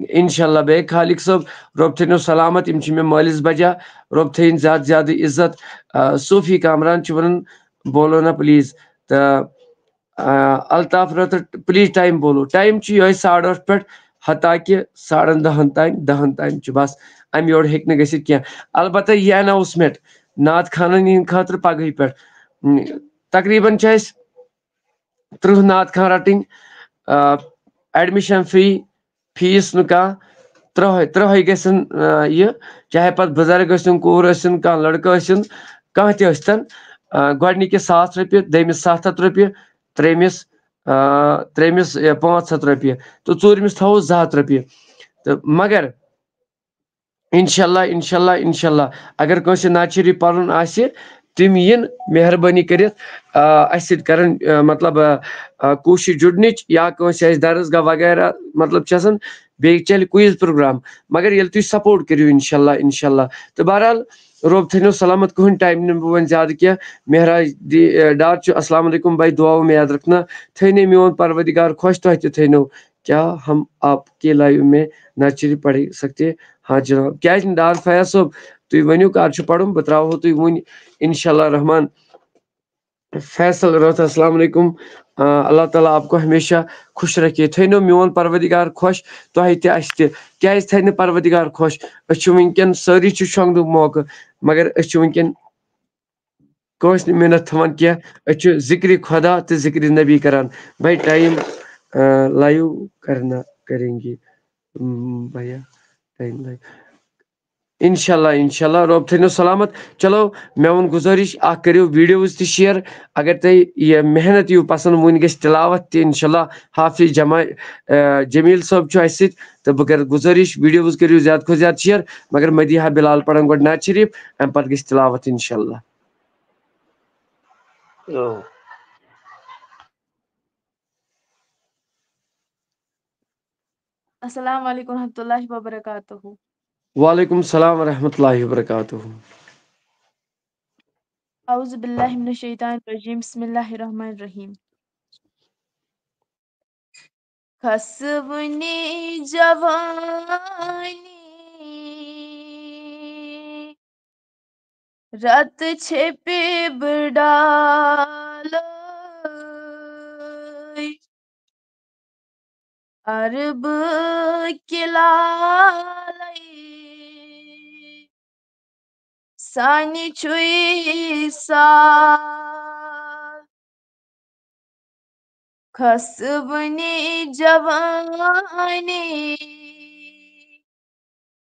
انشاءاللہ۔ بیٚیہِ خالق صٲب، رۄب تھٲینو سلامت، یِم چھِ مےٚ مٲلِس بجا، رۄب تھٲیِن زیادٕ زیادٕ عزت۔ آ، صوفی کامران چھِ وَنان، بولو نا please۔ تہٕ آ، الطاف رٲتھر، please time بولو۔ Time چھُ یِہوٚے ساڑٕ ٲٹھ پٮ۪ٹھ حتیٰ کہِ ساڑن دَہن تام، دَہن تام چھُ بس۔ اَمہِ یورٕ ہیٚکہِ نہٕ گٔژھِتھ کینٛہہ۔ البتہ یہِ announcement نعت خانن ہِنٛدِ خٲطرٕ پگہٕے پٮ۪ٹھ۔ م، تقریباً چھِ اَسہِ ترٕٛہ نعت خان رَٹٕنۍ۔ آ، admission free، fees نہٕ کانٛہہ۔ ترٛہَے، ترٛہَے گژھن، آ، یہِ، چاہے پتہٕ بُزرگ ٲسِن، کوٗر ٲسِن، کانٛہہ لڑکہٕ ٲسِن، کانٛہہ تہِ ٲسۍتن۔ آ، گۄڈٕنِکِس ساس رۄپیہِ، دوٚیمِس ستھ ہتھ رۄپیہِ، ترٛیٚیمِس، آ، ترٛیٚیمِس، یہِ، پانٛژھ ہتھ رۄپیہِ تہٕ ژوٗرمِس تھاوو زٕ ہتھ رۄپیہِ۔ تہٕ مگر انشاءاللہ، انشاءاللہ، انشاءاللہ، اگر کٲنٛسہِ نعت شریف پرُن آسہِ، تِم یِن مہربٲنی کٔرِتھ، آ، اَسہِ سۭتۍ کرن، آ، مطلب، آ، آ، کوٗشِش جُڑنٕچ، یا کٲنٛسہِ آسہِ درسگاہ وغیرہ، مطلب، چھِ آسان، بیٚیہِ چلہِ quiz program، مگر ییٚلہِ تُہۍ support کٔرِو، انشاءاللہ، انشاءاللہ۔ تہٕ بہرحال، رۄب تھٲینو سلامت، کٕہٕنۍ time نِمہٕ بہٕ وۄنۍ زیادٕ کینٛہہ۔ مہراج دی، آ، ڈار چھُ، السلام علیکم بھائی، دعاؤں میں یاد رکھنا، تھٲینو میون پروردگار خۄش، تۄہہِ تہِ تھٲینو۔ کیا ہم آپ کے لائیو میں نعت شریف پڑھ سکتے ہیں؟ ہاں جناب۔ کیازِ نہٕ ڈار فیاض صٲب، تُہۍ ؤنِو کر چھُ پرُن، بہٕ ترٛاوہو تُہۍ وُنۍ انشاءاللہ رحمان۔ فیصل رٲتھ، السلام علیکم۔ آ، اللہ تعالیٰ آپ کو ہمیشہ خوش رکھے۔ تھٲینو میون پروردگار خۄش، تۄہہِ تہِ اَسہِ تہِ۔ کیازِ تھاوِ نہٕ پروردگار خۄش؟ أسۍ چھِ وٕنکٮ۪ن سٲری چھِ شۄنٛگنُک موقعہٕ، مگر أسۍ چھِ وٕنکٮ۪ن کٲنٛسہِ نہٕ مِنت تھاوان کینٛہہ۔ أسۍ چھِ ذِکرِ خۄدا تہٕ ذِکرِ نبی کران۔ بھائی، time، آ، live کرنا کریں گے۔ م، بھیا، time live۔ انشاءاللہ، انشاءاللہ، رۄب تھٲینو سلامت۔ چلو، مےٚ ووٚن گُزٲرِش، اکھ کٔرِو videos تہِ share۔ اگر تۄہہِ یہِ محنت یِیو پسنٛد، وُنہِ گژھِ تلاوت تہِ انشاءاللہ۔ حافظ جمع، آ، جمیل صٲب چھُ اَسہِ سۭتۍ، تہٕ بہٕ کرٕ گُزٲرِش، videos کٔرِو زیادٕ کھۄتہٕ زیادٕ share۔ مگر مدیحہ بلال پرن گۄڈٕ نعت شریف، اَمہِ پتہٕ گژھِ تلاوت انشاءاللہ۔ السلام علیکم ورحمۃ اللہ وبرکاتہ۔ وعلیکم السلام ورحمۃ اللہ وبرکاتہ۔ اعوذ باللہ من الشیطان الرجیم، بسم اللہ الرحمن الرحیم۔ کھسوٕنی جوانی، رتہٕ چھیٚپہِ بٕڈالٕے، عربہٕ کہِ لالے، سانہِ چھُے سال۔ کھسوٕنی جوانی،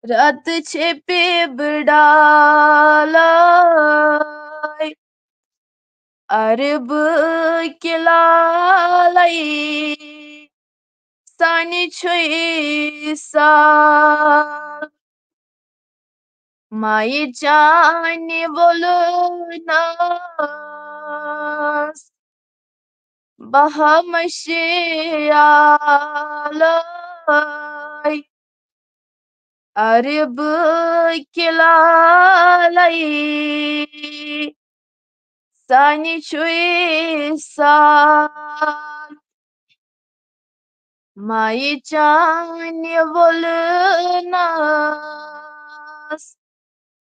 رتہٕ چھیٚپہِ بٕڈالے، عربہٕ کہِ لالے، سانہِ چھُے سال۔ مایہِ چانہِ وولنس بہمشی آلے، عربہٕ کہِ لالے، سانہِ چھُے سال۔ مایہِ چانہِ وولنس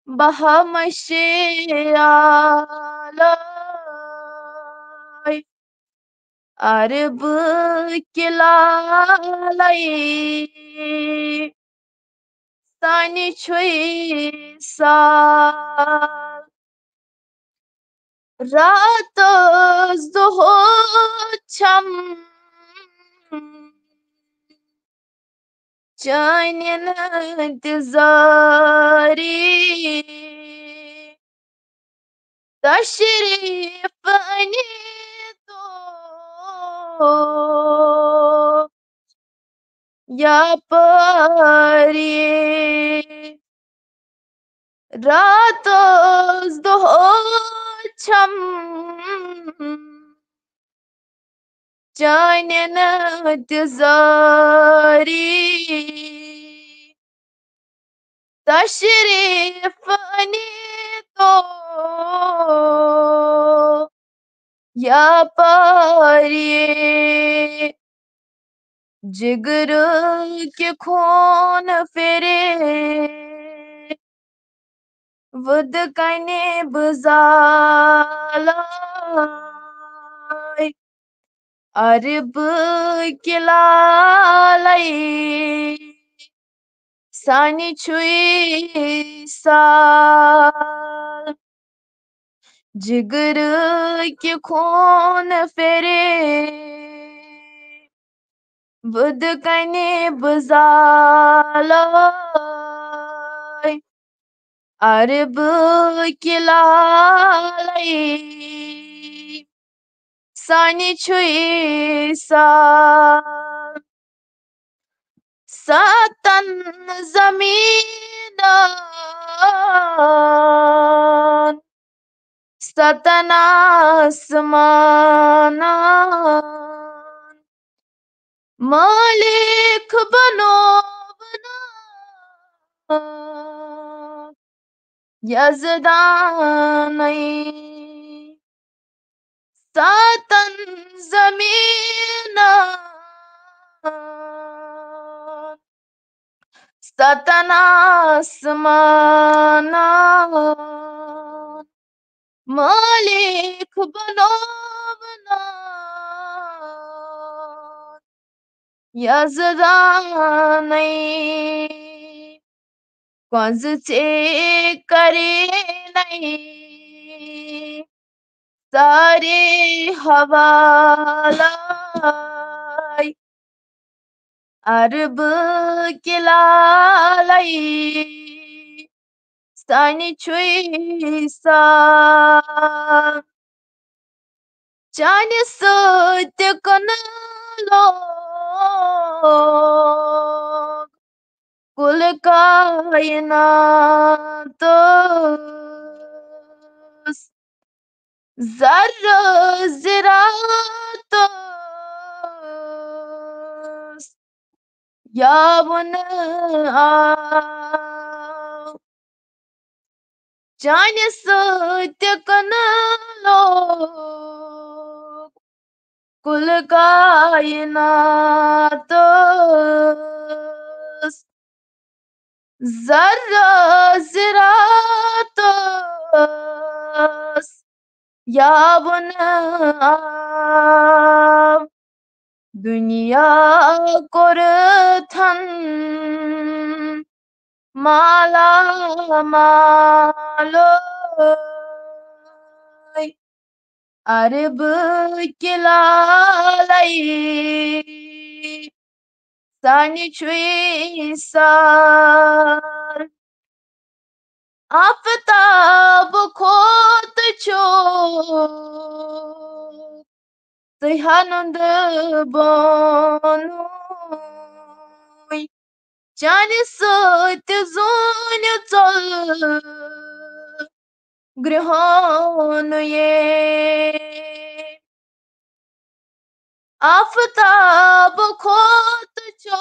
بہمشی آلے، عربہٕ کہِ لالے، سانہِ چھُے سال۔ راتس دۄہس چھم چانٮ۪ن انتظاری تشریف أنِتو یاپاری۔ راتس دۄہس چھم چانٮ۪ن انتظاری تشریف أنِتو یاپاری۔ جگرٕ کہِ خوٗن پھِرِ وُدٕ کنہِ بہٕ زالے۔ عربہٕ کہِ لالے سانہِ چھُے سال۔ جگرٕ کہِ خوٗن پھِرِ وُدٕ کنہِ بہٕ زالے۔ عربہٕ کہِ لالے سانہِ چھُے سال۔ ستن زمینن، ستن آسمانن مٲلِک بنوونَم یزدانَے۔ ستن زمینن، ستن آسمانن مٲلِک بنوونَم یزدانَے۔ کۄنٛزٕ ژےٚ کرینے سارے حوالے۔ عربہٕ کہِ لالے سانہِ چھُے سال۔ چانہِ سۭتۍ کٕنہٕ لوگ کُل کایناتس، زرٕ زِراتس یاوُن آو۔ چانہِ سۭتۍ کٕنہٕ لوگ کُل کایناتس، زرٕ زِراتس یاوُن آو۔ دُنیا کوٚرتھن مالا مالو، عربہٕ کہِ لالے سانہِ چھُے سال۔ آفتاب کھوتہٕ چھُ سُہ ہنُد بونُے۔ چانہِ سۭتۍ زوٗنہِ ژوٚل گرٛہونُے۔ آفتاب کھوتہٕ چھُ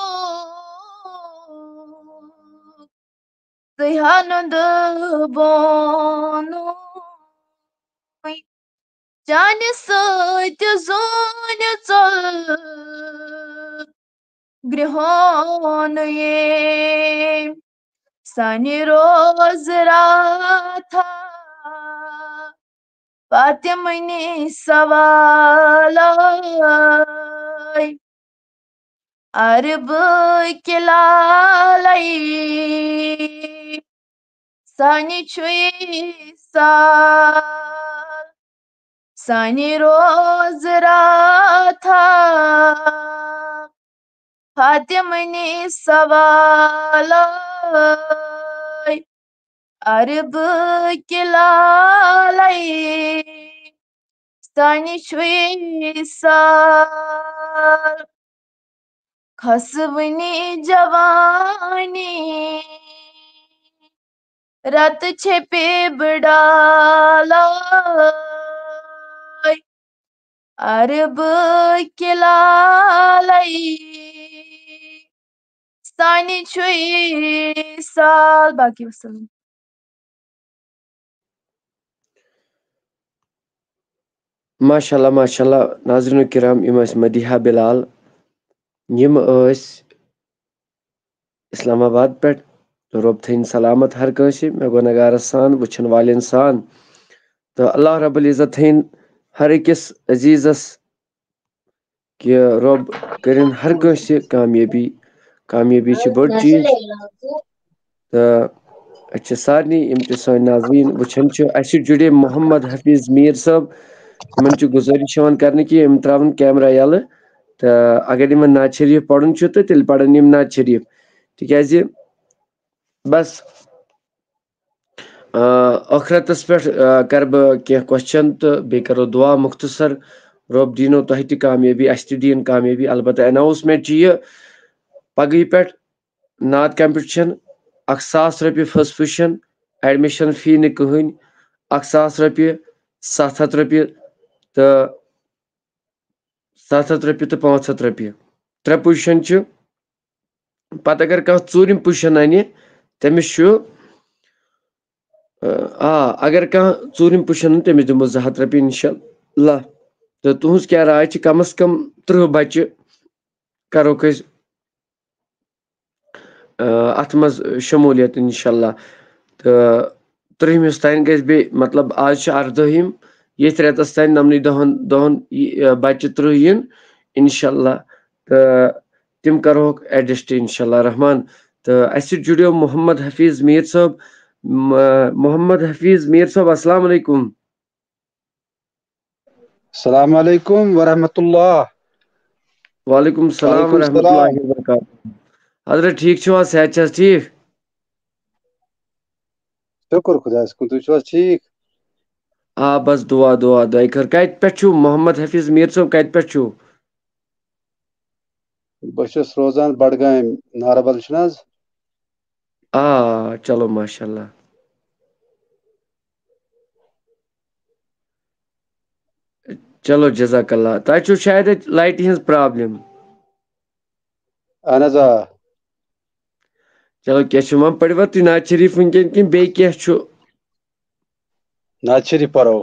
سُہ ہنُد بونُے۔ چانہِ سۭتۍ زوٗنہِ ژوٚل گرٛہونُے۔ سانہِ روز راتھا فاطمنہِ سوالے۔ عربہٕ کہِ لالے سانہِ چھُے سال۔ سانہِ روز راتھا فاطمنی سوالے، عرب کلالے، سانہِ چھُے سال، کھسوٕنی جوانی، رتہٕ چھے پیبہٕ ڈالے، عرب کلالے، سانہِ چھُے سال۔ باقی وسلام۔ ماشاء اللہ، ماشاء اللہ۔ ناظرینو کرام، یِم ٲسۍ مدیحہ بلال، یِم ٲسۍ اسلام آباد پٮ۪ٹھ۔ رۄب تھٲیِن سلامت ہر کٲنٛسہِ، مےٚ گۄنہگارس سان، وٕچھن والٮ۪ن سان۔ تہٕ اللہ رب العزت تھٲیِن ہر أکِس عزیزس کہِ رۄب کٔرِن ہر کٲنٛسہِ کامیٲبی۔ کامیٲبی چھِ بٔڑ چیٖز۔ تہٕ أسۍ چھِ سارنٕے، یِم تہِ سٲنۍ ناظریٖن وٕچھان چھِ، اَسہِ چھِ جُڑے محمد حفیظ میٖر صٲب، یِمن چھِ گُزٲرِش یِوان کرنہٕ کہِ یِم ترٛاوَن کیمرا یَلہٕ، تہٕ اگر یِمن نعت شریٖف پَرُن چھُ، تہٕ تیٚلہِ پَرَن یِم نعت شریٖف، تِکیٛازِ بس، آ، ٲخرتس پٮ۪ٹھ، آ، کرٕ بہٕ کینٛہہ question تہٕ بیٚیہِ کرو دُعا مختصر۔ رۄب دیٖنو تۄہہِ تہِ کامیٲبی، اَسہِ تہِ دِیِن کامیٲبی۔ البتہ announcement چھِ یہِ، پگہٕے پٮ۪ٹھ نعت competition، اکھ ساس رۄپیہِ first position، admission fee نہٕ کٕہٕنۍ، اکھ ساس رۄپیہِ، ستھ ہتھ رۄپیہِ تہٕ ستھ ہتھ رۄپیہِ تہٕ پانٛژھ ہتھ رۄپیہِ۔ ترٛےٚ position چھِ۔ پتہٕ اگر کانٛہہ ژوٗرِم position انہِ، تٔمِس چھُ، آ، اگر کانٛہہ ژوٗرِم position انہِ، تٔمِس دِمو زٕ ہتھ رۄپیہِ انشاءاللہ۔ تہٕ تُہنٛز کیٛاہ راے چھِ؟ کم از کم ترٕٛہ بچہِ کروکھ أسۍ، آ، اتھ منٛز شمولیت انشاءاللہ۔ تہٕ ترٛہمِس تام گژھِ بیٚیہِ، مطلب، آز چھِ اردٲہِم، ییٚتھۍ رٮ۪تس تام نمنٕے دۄہن، دۄہن یہِ، آ، بچہِ ترٕٛہ یِن انشاءاللہ۔ تہٕ تِم کرہوکھ adjust انشاءاللہ رحمان۔ تہٕ اسہِ سۭتۍ جُڑیو محمد حفیظ میٖر صٲب۔ م-، محمد حفیظ میٖر صٲب، السلام علیکم۔ السلام علیکم ورحمۃ اللہ۔ وعلیکم السلام وعلیکم ورحمۃ اللہ السلام۔ وبرکاتہ۔ حضرت، ٹھیٖک چھِو حظ؟ صحت چھِ حظ ٹھیٖک؟ شُکُر خۄدایَس کُن، تُہۍ چھِو حظ ٹھیٖک؟ آ، بس دُعا، دُعا، دُعایہِ خٲر۔ کَتہِ پٮ۪ٹھ چھِو محمد حفیظ میٖر صٲب؟ کَتہِ پٮ۪ٹھ چھِو؟ بہٕ چھُس روزان بڈگامہِ، ناربل چھُنہٕ حظ؟ آ، چلو، ماشاءاللہ۔ چلو، جزاک اللہ۔ تۄہہِ چھُو شاید اَتہِ لایٹہِ ہٕنٛز problem۔ اہن حظ، آ۔ چلو، کینٛہہ چھُنہٕ، وۄنۍ پٔرِوا تُہۍ نعت شریٖف وٕنکیٚن کِنہٕ بیٚیہِ کینٛہہ چھُ؟ نعت شریٖف پرو۔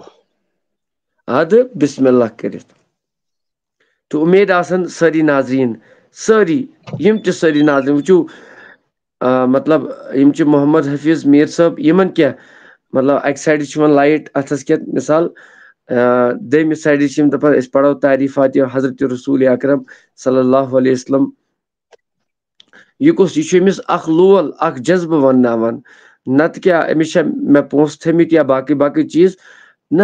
اَدٕ بسم اللہ کٔرِتھ۔ تہٕ اُمید آسن سٲری ناظریٖن، سٲری، یِم تہِ سٲری ناظریٖن، وٕچھِو، آ، مطلب، یِم چھِ محمد حفیظ میٖر صٲب، یِمن کیٛاہ، مطلب، اَکہِ سایڈٕ چھِ یِمن لایٹ اَتھس کٮ۪تھ، مثال، آ، دوٚیمہِ سایڈٕ چھِ یِم دَپان، أسۍ پَرو تعریٖفات حضرت رسول اکرم صلی اللہ علیہ وسلم۔ یہِ کُس؟ یہِ چھُ أمِس اکھ لول، اکھ جذبہٕ ونناوان۔ نتہٕ کیٛاہ، أمِس چھا مےٚ پونٛسہٕ تھٲمٕتۍ یا باقٕے باقٕے چیٖز؟ نہ،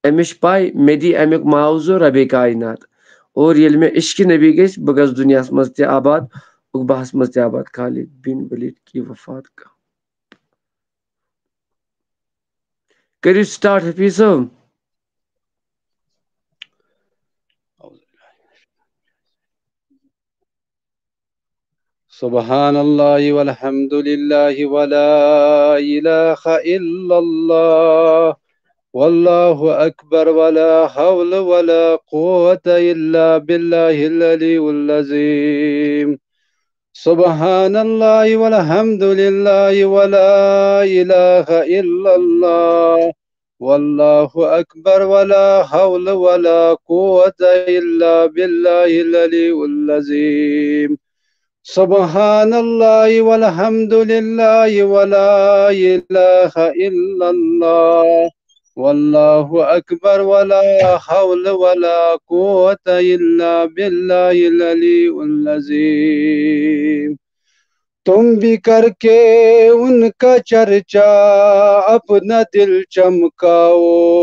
أمِس چھِ پَے، مےٚ دی اَمیُک معاوضہٕ ربِ کاینات۔ اور ییٚلہِ مےٚ عشقِ نبی گژھِ، بہٕ گژھٕ دُنیاہَس منٛز تہِ آباد، عقبہَس منٛز تہِ آباد۔ خالد بن ولید کی وفات کا۔ کٔرِو start حفیظ صٲب۔ سبحان اللہ والحمد للہ ولا الہ الا اللہ واللہ اکبر ولا حول ولا قوة الا باللہ العلی العظیم۔ سبحان اللہ والحمد للہ ولا الہ الا اللہ واللہ اکبر ولا حول ولا قوة الا باللہ العلی العظیم۔ سبحان اللہ والحمد للہ ولا الہ الا اللہ واللہ اکبر ولا حول ولا قوة الا باللہ العلی العظیم۔ تم بھی کر کے ان کا چرچا اپنا دل چمکاؤ۔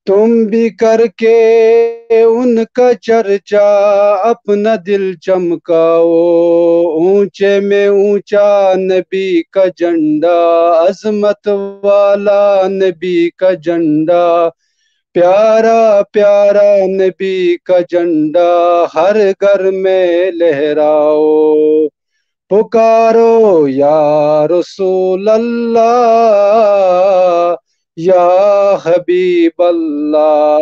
تم بھی کر کے ان کا چرچا اپنا دل چمکاؤ۔ اونچے میں اونچا نبی کا جھنڈا، عظمت والا نبی کا جھنڈا، پیارا پیارا نبی کا جھنڈا ہر گھر میں لہراؤ۔ پکارو یا رسول اللہ، یا حبیب اللہ،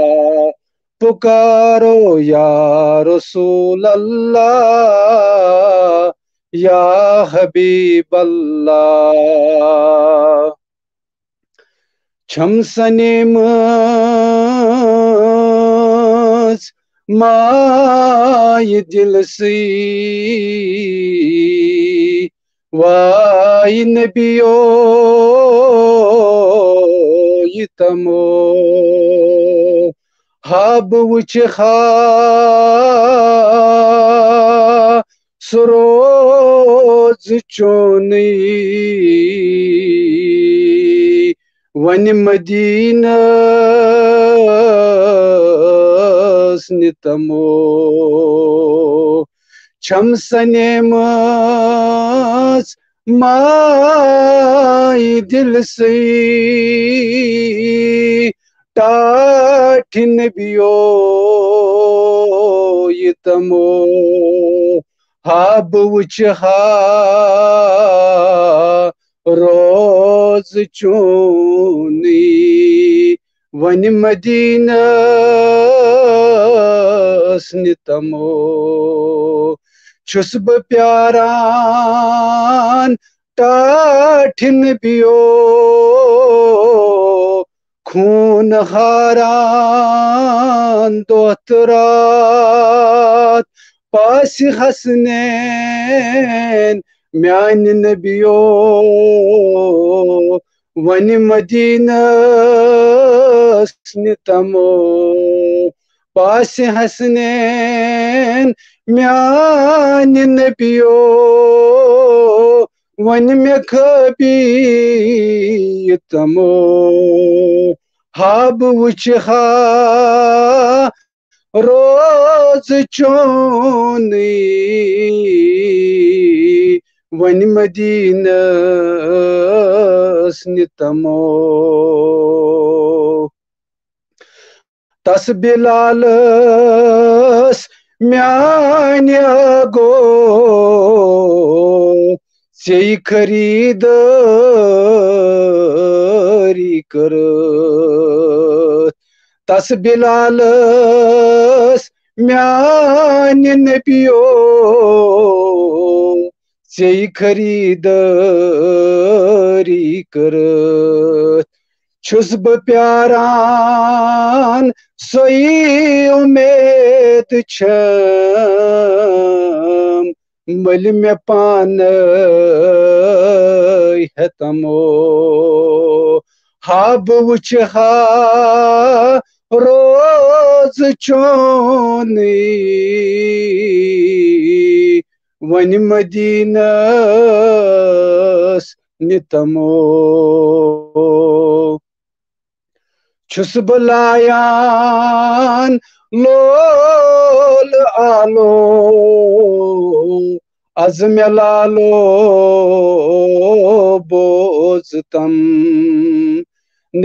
پکارو یا رسول اللہ، یا حبیب اللہ۔ چھم سنیمٕژ مایہِ دِلسٕے، واے نبیو، یہِ تمو۔ ہا بہٕ وٕچھِ ہا سُہ روز چونٕے، وۄنۍ مدینس نہِ تمو۔ چھم سنیمٕژ مایہِ دِلسٕے، ٹاٹھہِ نبیو، یہِ تمو۔ ہا بہٕ وٕچھِ ہا روز چونٕے، وۄنۍ مدینس نہِ تمو۔ چھُس بہٕ پیاران ٹاٹھہِ نبیو، خوٗن ہاران دۄہ تہٕ راتھ، پاسہِ حسنین میانہِ نبیو، وۄنۍ مدینس نہِ تمو۔ پاسہِ حسنین میانہِ نبیو، وۄنۍ مےٚ خٲبی تمو۔ ہا بہٕ وٕچھِ ہا روز چونٕے، وۄنۍ مدینس نہِ تمو۔ تس بلالس میانہِ گو ژےٚ خریدٲری کٔرٕتھ۔ تس بلالس میانہِ نبیو ژےٚ خریدٲری کٔرٕتھ۔ چھُس بہٕ پیاران سۄے اُمید چھم، مٔلۍ مےٚ پانے ہیتمو۔ ہا بہٕ وٕچھِ ہا روز چونٕے، وۄنۍ مدینس نہِ تمو۔ چھُس بہٕ لایان لول آلو، از مےٚ لالو بوزتم۔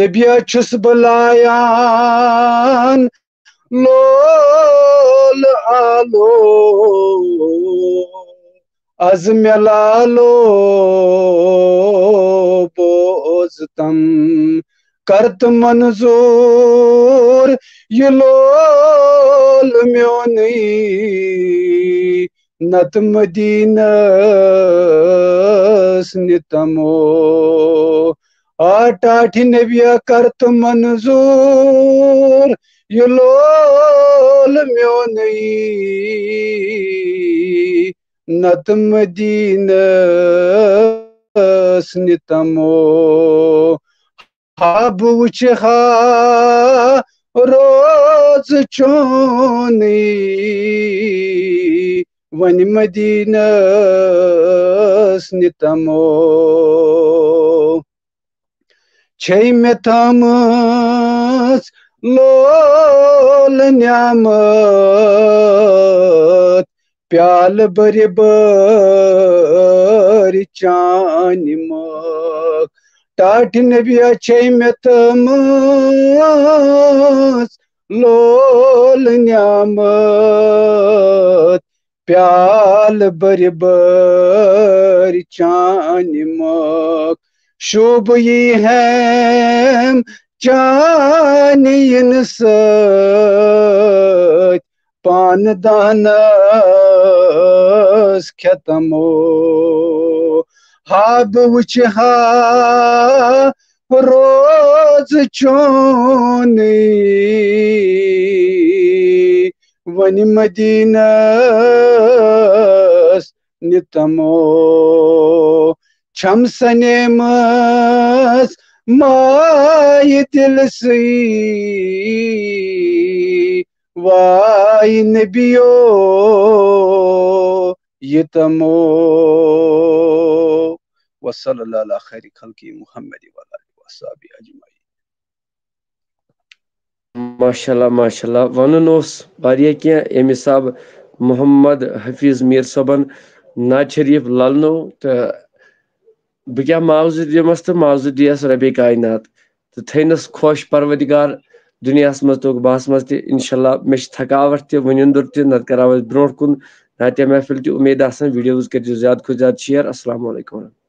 نبیا چھُس بہٕ لایان لول آلو، از مےٚ لالو بوزتم۔ کر تہٕ منظور یہِ لول میونٕے، نتہٕ مدینس نہِ تمو۔ آ ٹاٹھہِ نبیا کر تہٕ منظور یہِ لول میونٕے، نتہٕ مدینس نہِ تمو۔ ہا بہٕ وٕچھِ ہا روز چونٕے، وۄنۍ مدینس نہِ تمو۔ چھے مےٚ تھٲمٕژ لول نعمت، پیالہٕ بٔرِ بٔرِ چانہِ مۄکھ۔ ٹاٹھۍ نبیا چھے مےٚ تھٲمٕژ لول نعمت، پیالہٕ بٔرِ بٔرِ چانہِ مۄکھ۔ شوٗبہٕ یی ہیم چانہِ یِنہٕ سۭتۍ، پانہٕ دانس کھٮ۪تمو۔ ہا بہٕ وٕچھِ ہا روزٕ چونٕے، وۄنۍ مدیٖنس نِتمو۔ چھم سنیمٕژ مایہِ دِلسٕے، واے نبیو یہِ تمو۔ وصلی اللہ علی خیر خلقی محمد وعلی آلہ وصحبہ اجمعین۔ ماشاء اللہ، ماشاء اللہ۔ ونُن اوس واریاہ کینٛہہ، ییٚمہِ حساب محمد حفیظ میر صٲبن نعت شریف للنو، تہٕ بہٕ کیٛاہ معاوضہٕ دِمس تہٕ معاوضہٕ دِیس ربِ کاینات، تہٕ تھٲینس خۄش پروردگار دُنیاہس منٛز تہٕ عقباہس منٛز تہِ۔ انشاءاللہ مےٚ چھِ تھکاوٹ تہِ، وٕنِنٛدُر تہِ، نتہٕ کرہاو أسۍ برونٛٹھ کُن نعتِ محفل تہِ۔ اُمید آسان videos کٔرۍزیو زیادٕ کھۄتہٕ زیادٕ share۔ السلام علیکم ورحمۃ اللہ۔